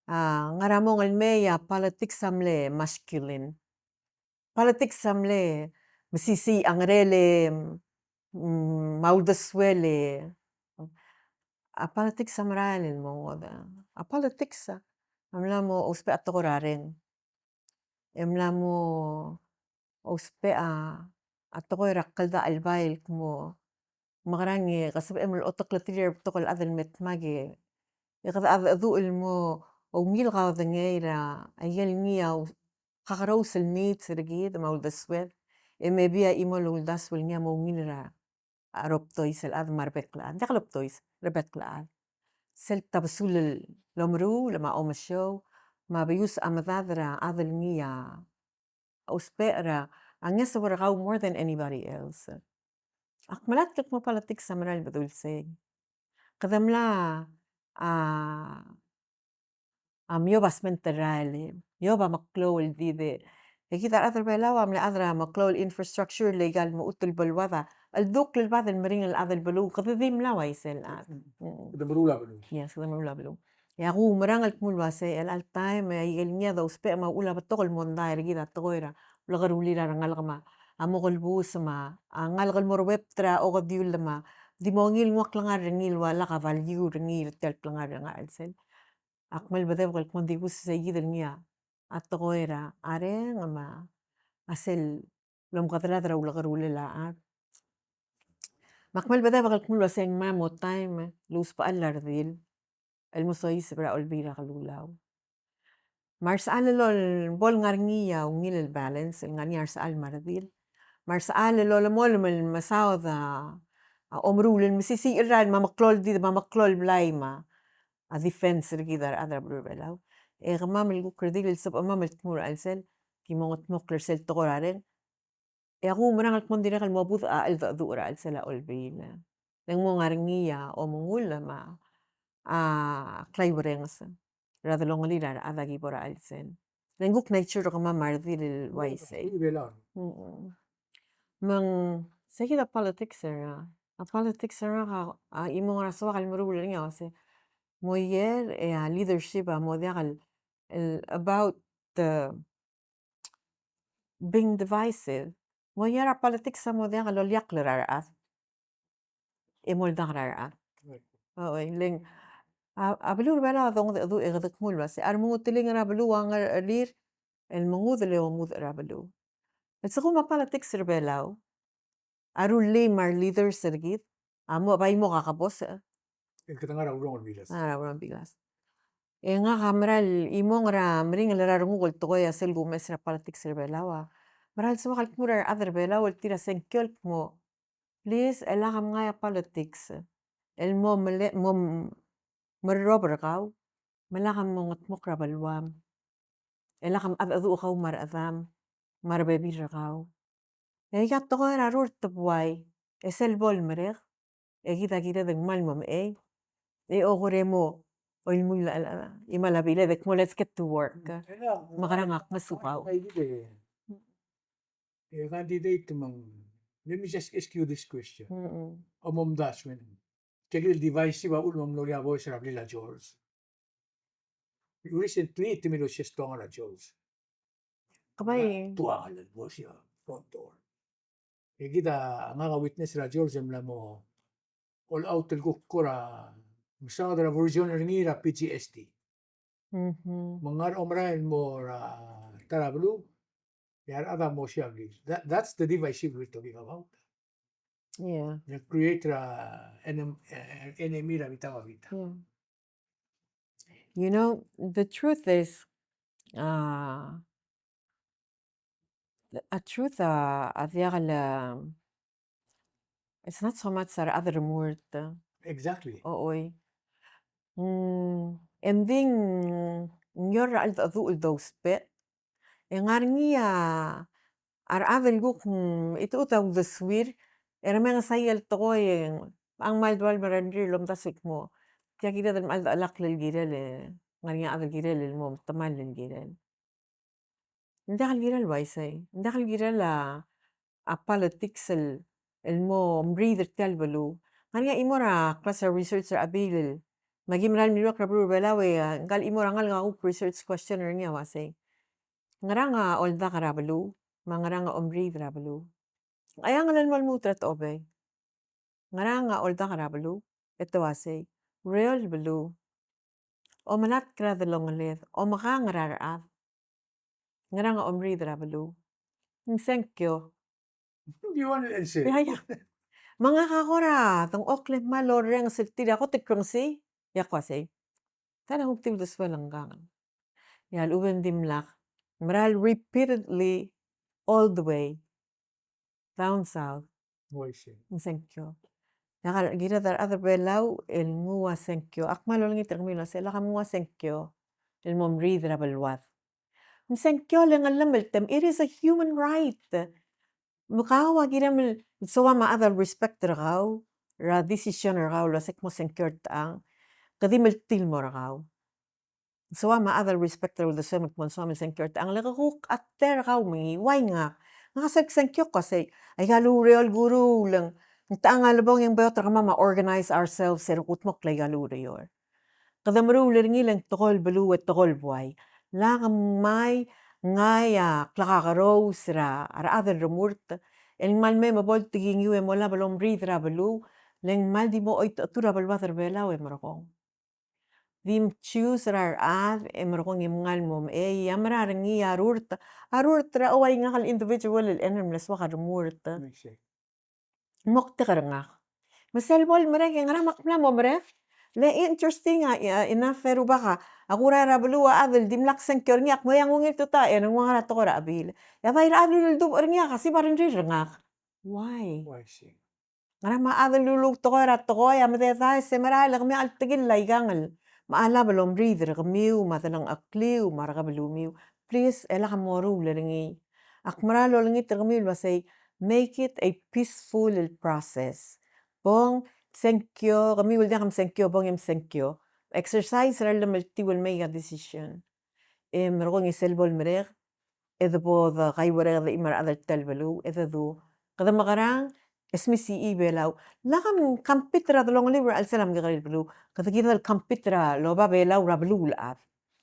A, ngar er a mong el mei a politics a mle masculine. Politics a mle mesisiich a ngerel e, mm, me a uldesuel e. A politics a merael el mo ngodech. A politics a, a mla mo ousbech a tekoi er a reng. E mla mo ousbech a, a tekoi er a kldachelbai el kmo mekerang e ke sebechem el otekletirir a betok el chad el me dmak e, e kede chedecheduch el mo ungil kaodengei er a ikel ngii a u-, kakerous el needs er kid me a uldesued. E maybe a chimo el uldasu el ngii a mo ungil er a a rebek el chad me a rebek el chad. Diak el rebek el chad, rebek el chad. Sel tabesul el omeruul me a omesiou, me a beius a medad er a chad el ngii a ousbech er a ngeso er kau more than anybody else. Ak melatk el kmo politics a merael el bedul sei. Kede mla, a, a miob a sment el rael, e miob a meklou el did e. E kid a rechad er a Belau a mle chad er a meklou el infrastructure el ikal mechut el beluad a cheldukl el bad el meringel el chad el beluu, kede di mla uaisei el chad. Mm. Kede meruul a beluu. Yes, kede meruul a beluu. E ak oumerang el kmo el uasei, el chelecha el taem e a ikel ngii a dousbech me a uchul a betok el mondai er kid a tekoi er a ulekerulir a rengalek me a mo kelebus me a ngalek el mo ruebet er a okediul me a di mo ungil nguu a klengar er ngii el ua lak a value er ngii er tia el klengar er a ngar er a chelsel. Ak kmal bedebek el kmo ng di kus sei kid el ngii a tekoi er a reng me a sel lomekedelad er a ulekerulel a chad. Me ak kmal bedebek el kmo el uasei ng mla mo taem el ousbechall a redil el mo soiseb er a Olbiil er a Kelulau. Me a resechal el olebo el ngar er ngii a ungil el balance el ngar er ngii a resechal me a redil. Me a resechal el olemolem el mesaod a, a omeruul el mesisiich el rael me a meklou el did me a meklou el blai me a defense er kid a rechad er a beluu er a Belau. E kemam el kuk redil el sebechemam el dmu er a chelsel, ki mo ngetmokl er sel tekoi er a reng. E ak oumerang el kmo ng dirrek el mo budech a cheldecheduch er a chelsel a Olbiil. Le ng mo ngar er ngii a omengull me a klaiuerenges er a delongelir a rechad a ki bo er a chelsel. Le ng kuk nature er kemam a redil el uaisei. Mm-mm. Me ng sei kid a politics er a, a politics er a, a chimong er a soak el meruul er ngii a uasei. Mo er e a leadership a mo diak el, el about the being divisive. Mo er a politics a mo diak el oliakl er a rechad e moldak er a rechad. Right. Oi, le ng, a, a beluu er a Belau a dongedecheduch e kede kmo el uasei a remengoteling er a beluu a ngerechelir el mengudel e omudech er a beluu. El sekum a politics er a Belau a rullii me a re leaders er kid a mo, bai mo kakebosech, e kede ngar er a urong el bilas. Ngar er a urong el bilas. E ngak a mera el chimong er a meringel er a renguk el tekoi a sel kumes er a politics er a Belau a mera el soak el kmo er a rechad er a Belau el tir a sengkio el kmo, please, e lak mngai a politics el mo mele-, mo m-, merrob er kau, me lak mongetmokl er a beluam. E lak mchedecheduch kau me a rechedam me a rebebil er kau. E aika tekoi er a rurt el buai, e sel bo lemerek, e kid a kired el kmal mo mechei, e oker e mo oilmuul a, a, imal a biled e kmo let's get to work. Mm. Mekerang a kngosukau. E candidate me ng, let me just ask you this question. Mm-mm. Omomdasu e ng, tia el divisive a uchul me ng mlo er ngii a voice er a blil a George. Recently, te mlo siesong er a George. Kemam. Tuangel el voice er a front door. E kid a ngak a witness er a George e mla mo all out el kuk kora mesaod er a version er ngii er a P G S T. Mhm. Me ng ngar er a omerael el mo er a ta er a beluu, E a rechad a mo siab er ngii. That, that's the divisive we're talking about. Yeah. The create a enem-, eh, enemy er a bita me a bita. Yeah. You know, the truth is, uh, a truth a, a diak el, um, it's not so much a rechad el remurt. Exactly. Oi. Mm, e ng di ng ngar er a cheldecheduch el dousbech. E ng ngar er ngii a rechad el kuk, mm, mechitechut a uldesuir, e remenges a ikel tekoi e ng kmal dual me a rengrir el omdasu el kmo tia kired el mecheldecheklak el kirel, e ng ngar er ngii a chad el kirel el mo metemall el kirel. Ng diak el kirel el uaisei, ng diak el kirel a, a politics el, el mo mriid er tia el beluu. Ng ngar er ngii a chimo er a class er a research er a Abil el, me aki mera el mirruul er a beluu er a Belau e, a, ngka el chimo er a ngalek a kuk research question er ngii a uaisei. Ngerang a oldak er a beluu, me a ngerang a omriid er a beluu? Ng aiang el mo lmuut er a techobei. Ngerang a oldak er a beluu, e te uaisei, ureor el beluu. Omelatk er a delongeled, omekangel er a rechad. Ngerang a omriid er a beluu? Ng sengkio. Di ua el sel. Ia, ia. Me ngak a kora dengchokl e kmal orrenges el tir a kot el krengesii, e ak uaisei, ta er a kuk di uldesuel ngkang. Ia, a lechub e ng dimlak. Mera el repeatedly all the way down south. Uaisei. Ng sengkio. Ia, kid a rechad er a Belau el nguu a sengkio. Ak kmal olengit er kemiu el uaisei, lak mnguu a sengkio el mo mriid er a beluad. Ng sengkio el ngar er a llemeltem. It is a human right. Me kau a kirem el soam a chad el respect er kau er a decision er kau el uaisei kmo sengkio er tiang. Kede di meltii el mo er kau. Soam a chad el respect er a uldesuem el kmo ng soam el sengkio er tiang, le ke kuk a ta er kau me ngii, uai ngak. Ngak a sel ksengkio, ak uaisei, aika el ureor el kuruul, ng tiang a lebong e ng beot er kemam a organize ourselves er a kudmokl aika el ureor. Kede meruul er ngii le ng tekoi el beluu e tekoi el buai. Lak mei, ngii a klekakerous er a rechad el remurt el kmal mei me bo el tekingiu e molab el omriid er a beluu, le ng kmal di mo choitechetur a beluad er a Belau e merekong. Di mchius er a rechad e merekong e mngai el mo mechei, e a mera er ngii a rurt, a rurt er a uai ngak el individual el enter el mle soak a remurt. Moktek er ngak. Me sel bo lemerek e ngera me ak mla mo merek? Le interesting a, a, enough e rubak a, a kora er a beluu a chad el dimlak sengkio er ngii, ak mo iang ungil tutau e ng ua ngera tekoi er a chebil. E a bai er a chad el uldubech er ngii a kasibar a rengrir er ngak. Why? Why, see? Ngera me a chad el luluu tekoi er a tekoi a mededaes e merael e kemiu a cheltekil a ikang el mechelab el omriid er kemiu me a delengchekliu me a rekebelumiu. Please, e lak moruul er ngii. Ak mera el olengit er kemiu el uasei, make it a peaceful el process. Bong, sengkio, kemiu el diak msengkio, bong e msengkio. Exercise er a llemeltiu el make a decision. E merekong e sel bo lemerek, e de bo de kaiuereked el chim a rechad er tia el beluu, e de du. Kede mekerang, e smisichii Belau. Lak mcompete er a delongeliu er a chelsel a mekekerei el beluu. Kede kid el compete er a loba Belau er a beluulechad.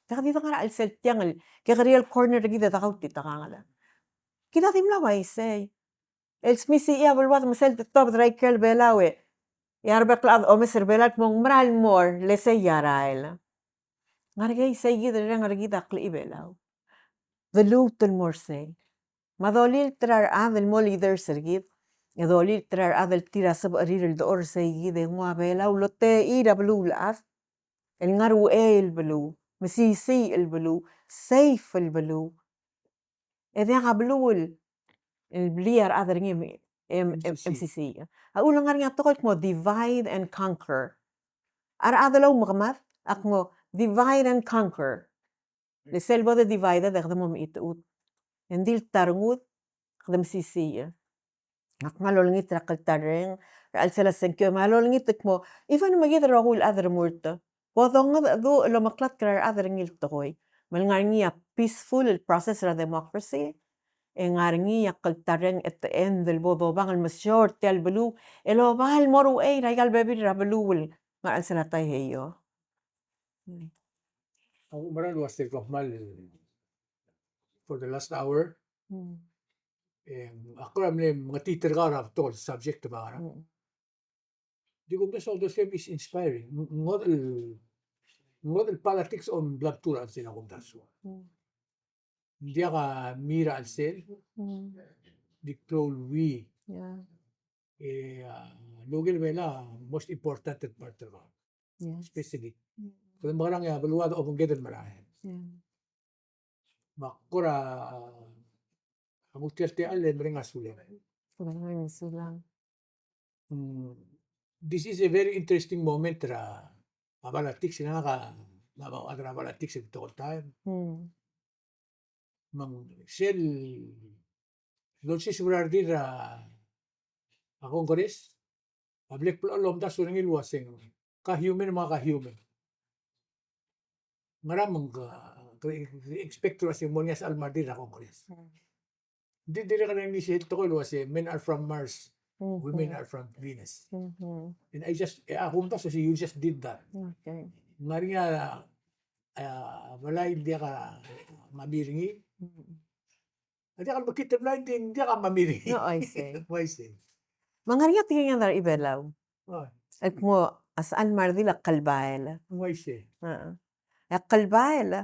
Te kede di ngar er a chelsel tiang el kekerei el corner er kid e de kautitekangel. Kid a di mla uaisei. El smisichii a beluad me sel tetobed er a ikrel Belau e a rebek el chad a omes er Belau el kmo ng mera el mo er, le sei a rael. Ngar er ngii sei kid el reng er kid a klechibelau. De luut el mo er sei. Me a dolilt er a rechad el mo leaders er kid, e dolilt er a rechad el tir a sebechir el dechor er sei kid e nguu a Belau el otechei er a beluulechad el ngar er a uchei el beluu, mesisiich el beluu, safe el beluu. E diak a beluu el, el blil a rechad er ngii e, e, e, mesisiich. A ulengar er ngii a tekoi el kmo divide and conquer. A rechad el oumekemad a kmo divide and conquer. Le sel bo de divided e kede mo mechitechut. E ng di le ta rengud, kede mesisiich. Ak kmal olengit er a kltarreng er a chelsel a sengkio, me a lolengit el kmo, even me kid el rokui el chad el remurt, bo dongedecheduch el omeklatk er a rechad er ngii el tekoi. Me le ngar er ngii a peaceful el process er a democracy, e ngar er ngii a kltarreng at the end el bo dobang el mesiou er tia el beluu, el oba el mo er a uchei er aika el bebil er a beluu el ngar er a chelsel a Taiheio. Ak oumerang el uasei kom kmal for the last hour. Mm. Em, ak kora mle mengetiit er kau er a betok el subject me a ngerang. Mm. Di kumdasu a uldesuem is inspiring. Ng-, ngodech el, ngodech el politics a mla btur er a chelsel a kumdasu. Mm. ng diak a mei er a chelsel, di klou el ui. Yeah. E a local Belau a most important part er kau. Yes. Especially. Mm. Kede mekerang e a beluu a obengked el merael. Yeah. Me ak kora, a nguu tia el techall e mereng a sulem. Mereng a sulem. Mm, this is a very interesting moment er a, a politics, ngak a, a, a, a politics el tekoi el taem. Mm. Me ng sel lolsiseb er a redil er a, a Congress, a bla kblechoel el omdasu er ngii el uaseng, ka human me ka human. Ngera me ng, ke, ke expect el uaseng mo er ngii a sechal me a redil er a Congress. Mm. Di dirrek el ngar er ngii sel tekoi el uase, men are from Mars, women are from Venus. And I just, e, a kumdasu el uase, you just did that. Okay. Ng ngar er ngii a, a, blai el diak a mami er ngii. A diak el mekngit el blai, ng di, ng diak a mami er ngii. No, I see. I see. Me ng ngar er ngii a tekinged er a Belau. Oh. El kmo a sechal me a redil a klbael. I see. A klbael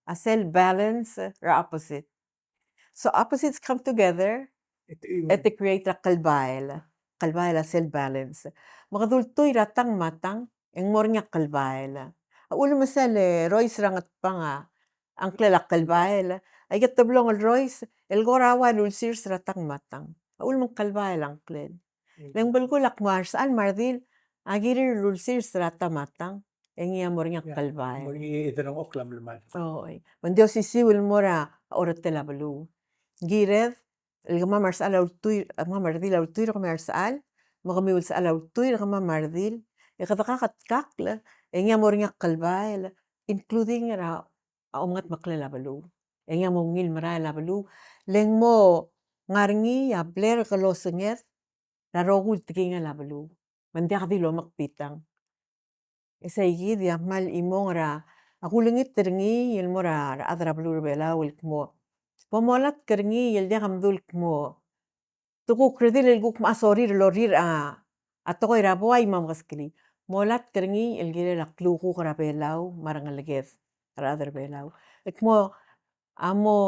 a sel balance er a opposite. So opposites come together, e te create er a klbael. Klbael a sel balance. Me kede ultuil er a tang me a tang, e ng mo er ngii a klbael. A ulemes el Rois er a Ngatpang a ngklel a klbael. Aike el teblong el Rois, el kora ua el ulsirs er a tang me a tang. A ulemes el klbael a ngklel. Le ng belkul a kmo a sechal me a redil a kirir el ulsirs er a tang me a tang. E ngii a mo er ngii a klbael. Mo er ngii a derengchokl a melemall. Oi. Me ng di osisiu el mo er a orretel a beluu. Ng kired el kemam a resechal a ultuil, kemam a redil a ultuil er kemiu a resechal, me kemiu el sechal a ultuil er kemam a redil, e kede kaketkakl, e ngii a mo er ngii a klbael, including er a, a omengetmeklel a beluu. E ngii a mo ungil merael a beluu, le ng mo ngar er ngii a bla er a klosenged er a rokui el tekingel a beluu. Me ng diak di lomekbitang. E sei kid a kmal chimong er a kulengit er ngii el mo er a rechad er a beluu er a Belau el kmo, bo molatk er ngii el diak mdu el kmo, te kuk redil el kuk mechas a sorir el lorir a, a tekoi er a buai me a mekeskelii. Molatk er ngii el kirel a klukuk er a Belau me a rengeleked er a rechad er a Belau. El kmo a mo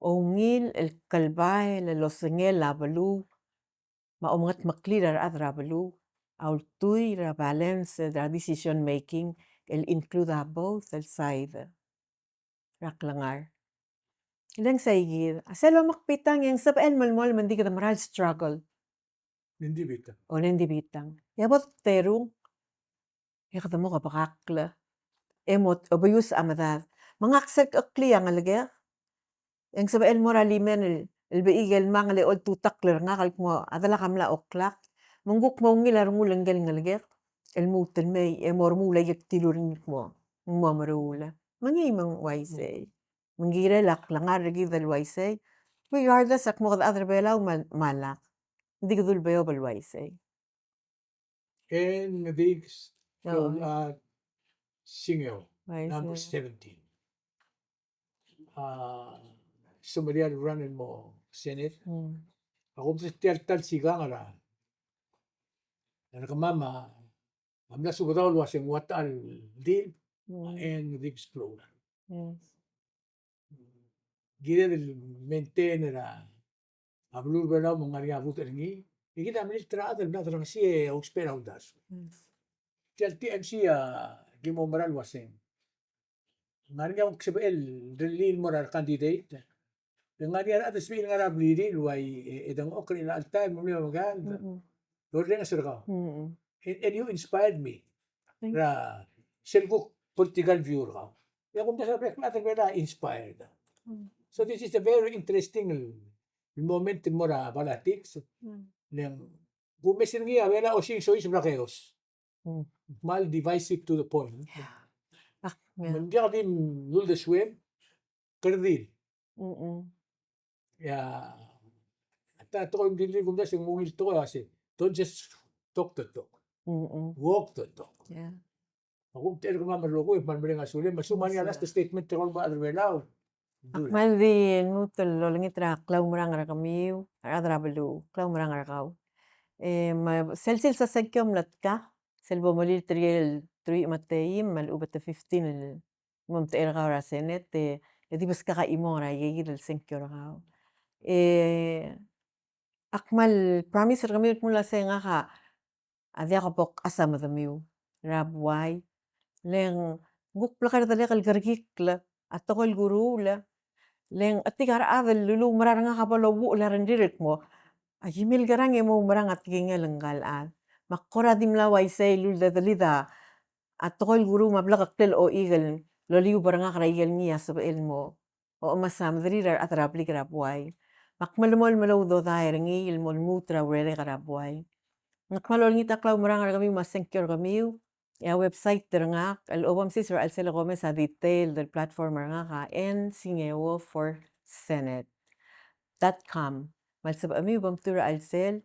ungil el klbael el osengel a beluu me a omengetmeklir a rechad er a beluu, a ultuil er a balance er a decision making el include a both el side er a klengar. Le ng sei kid, a sel omekbitang e ng sebechel el melemolem me ng di kede mera el struggle. Ng di bitang. O, ng di bitang. E a bo terung, e kede mo kebekakl, e mo obvious a medad. Me ngak sel keklii a ngelekek, e ng sebechel el mo er a limen el, el bechik el mangel e oltutakl er ngak el kmo a delak a mla oklak. Me ng kuk mo ungil a rengul ngike el ngelekek el lmuut el mei, e mo remuul a ike el ktilu er ngii el kmo ng mo meruul. Me ngii me ng uaisei. Me ng kirel a klengar er kid el uaisei. Regardless a kmo kede chad er a Belau me a, me a lak, ng di kede ulbeob el uaisei. Ann Diggs, oh, Flournoy, Singeo, uaisei, number seventeen. A, semeriar el run el mo Senate. Mm. A kumdasu tia el ta el sikang er a, er kemam a, a mla subedau el uaseng ua ta el deal, mm, a Ann Diggs Flournoy. Yes. Kired el maintain er a, a beluu er a Belau me ng ngar er ngii a budech er ngii. E kid a melilt er a chad el mla derengesii e ousbech er a uldasu. Yes. Tia el T M C a ki mo mera el uaseng, ng ngar er ngii a kuk sebechel el rirellii el mo er a recandidate. E ng ngar er ngii a rechad el sebechir el ngar er a blirir el ua e, e dengchokl er chelecha el taem el mle omekall. Mm-mm. Lorrenges er kau. Mm-mm. And, and you inspired me. Thank you. Er a sel kuk political view er kau. E a kumdasu a bek el chad er a Belau a inspired. Mm. So this is a very interesting moment el mo er a politics. Mm. Le ng kumes er ngii a Belau a osisiu el soiseb er a chaos. Mm. Kmal divisive to the point. Yeah. Ah, yeah. Me ng diak di uldesuem, ke redil. Mm-mm. Yeah. A ta tekoi el mle di kumdasu e ng ungil tekoi a se, don't just talk the talk. Mm-mm. Walk the talk. Yeah. A kumtechei er kemam el rokui, me kmal mereng a sulem, me a lsekum ng ngar er ngii a last statement er kau el mo er a rechad er a Belau. Ak kmal di lmuut el olengit er a klaumerang er kemiu, a rechad er a beluu, klaumerang er kau. E, me sel sils a sengkio a mla tkak, sel bo melilt er ngii el truich me a teim, me a lechub e te fifteen el mo omtechei er kau er a Senate, e, e di beskak a chimong er a ikakid el sengkio er kau. E ak kmal promise er kemiu el kmo el uasei ngak a diak bo kchas a medemiu er a buai. Le ng kuk blak a delek el kerekikl a tekoi el kuruul, le ng chetik a rechad el luluumera er ngak a bo louuchel a rengrir el kmo, a ki milkerang e mo oumerang a tekingel ngka el chad. Me ak kora di mla uaisei el uldedelid a tekoi el kuruul me a blekeklel a ochik el loliub er ngak er a ikel ngii a sebechel el mo omes a mederir a rechad er a blik er a buai. Me ak melemolem el oudodai er ngii el mo lmuut er a urerek er a buai. Ng kmal olengit a klaumerang er kemiu me a sengkio er kemiu, e a website er ngak el obengterir er a chelsel a komes a detail er a platform er ngak a N Singeo for Senate dot com. Me a lsebechemiu bo mtuu er a chelsel.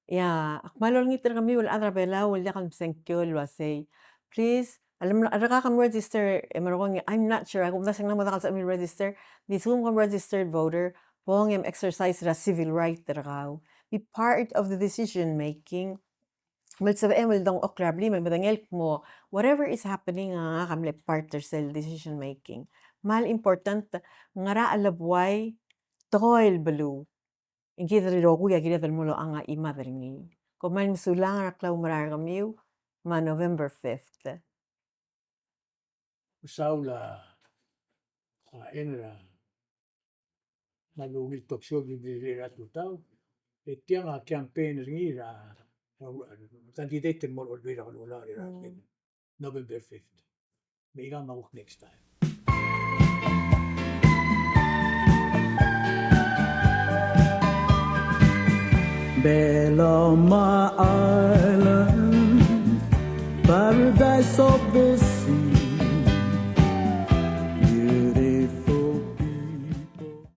Ia, ak kmal olengit er kemiu el chad er a Belau el diak el msengkio el uasei, please, a lem-, a lak kom register e merekong, I'm not sure, ak omdasu e ng mla mo diak el sebechemiu el register. Di lsekum kom registered voter, bong e mexercise er a civil right er kau. Be part of the decision making. Me lsebechem el dengchokl er a blim e medengei el kmo whatever is happening a ngak a mle part er sel decision making. Kmal important, ngera chelebuai, tekoi el beluu. Ng kid el rokui a kired el mo locha a chimad er ngii. Kom kmal mesulang er a klaumerang er kemiu, me a November fifth. Mesaul a, a, en er a, me a ungil talk show el di, di, di er a tutau. E tiang a campaign er ngii er a, a, candidate el mo er a Olbiil er a Kelulau er a, mm, November fifth. Me kau me a kuk next time. Beloma Island, paradise of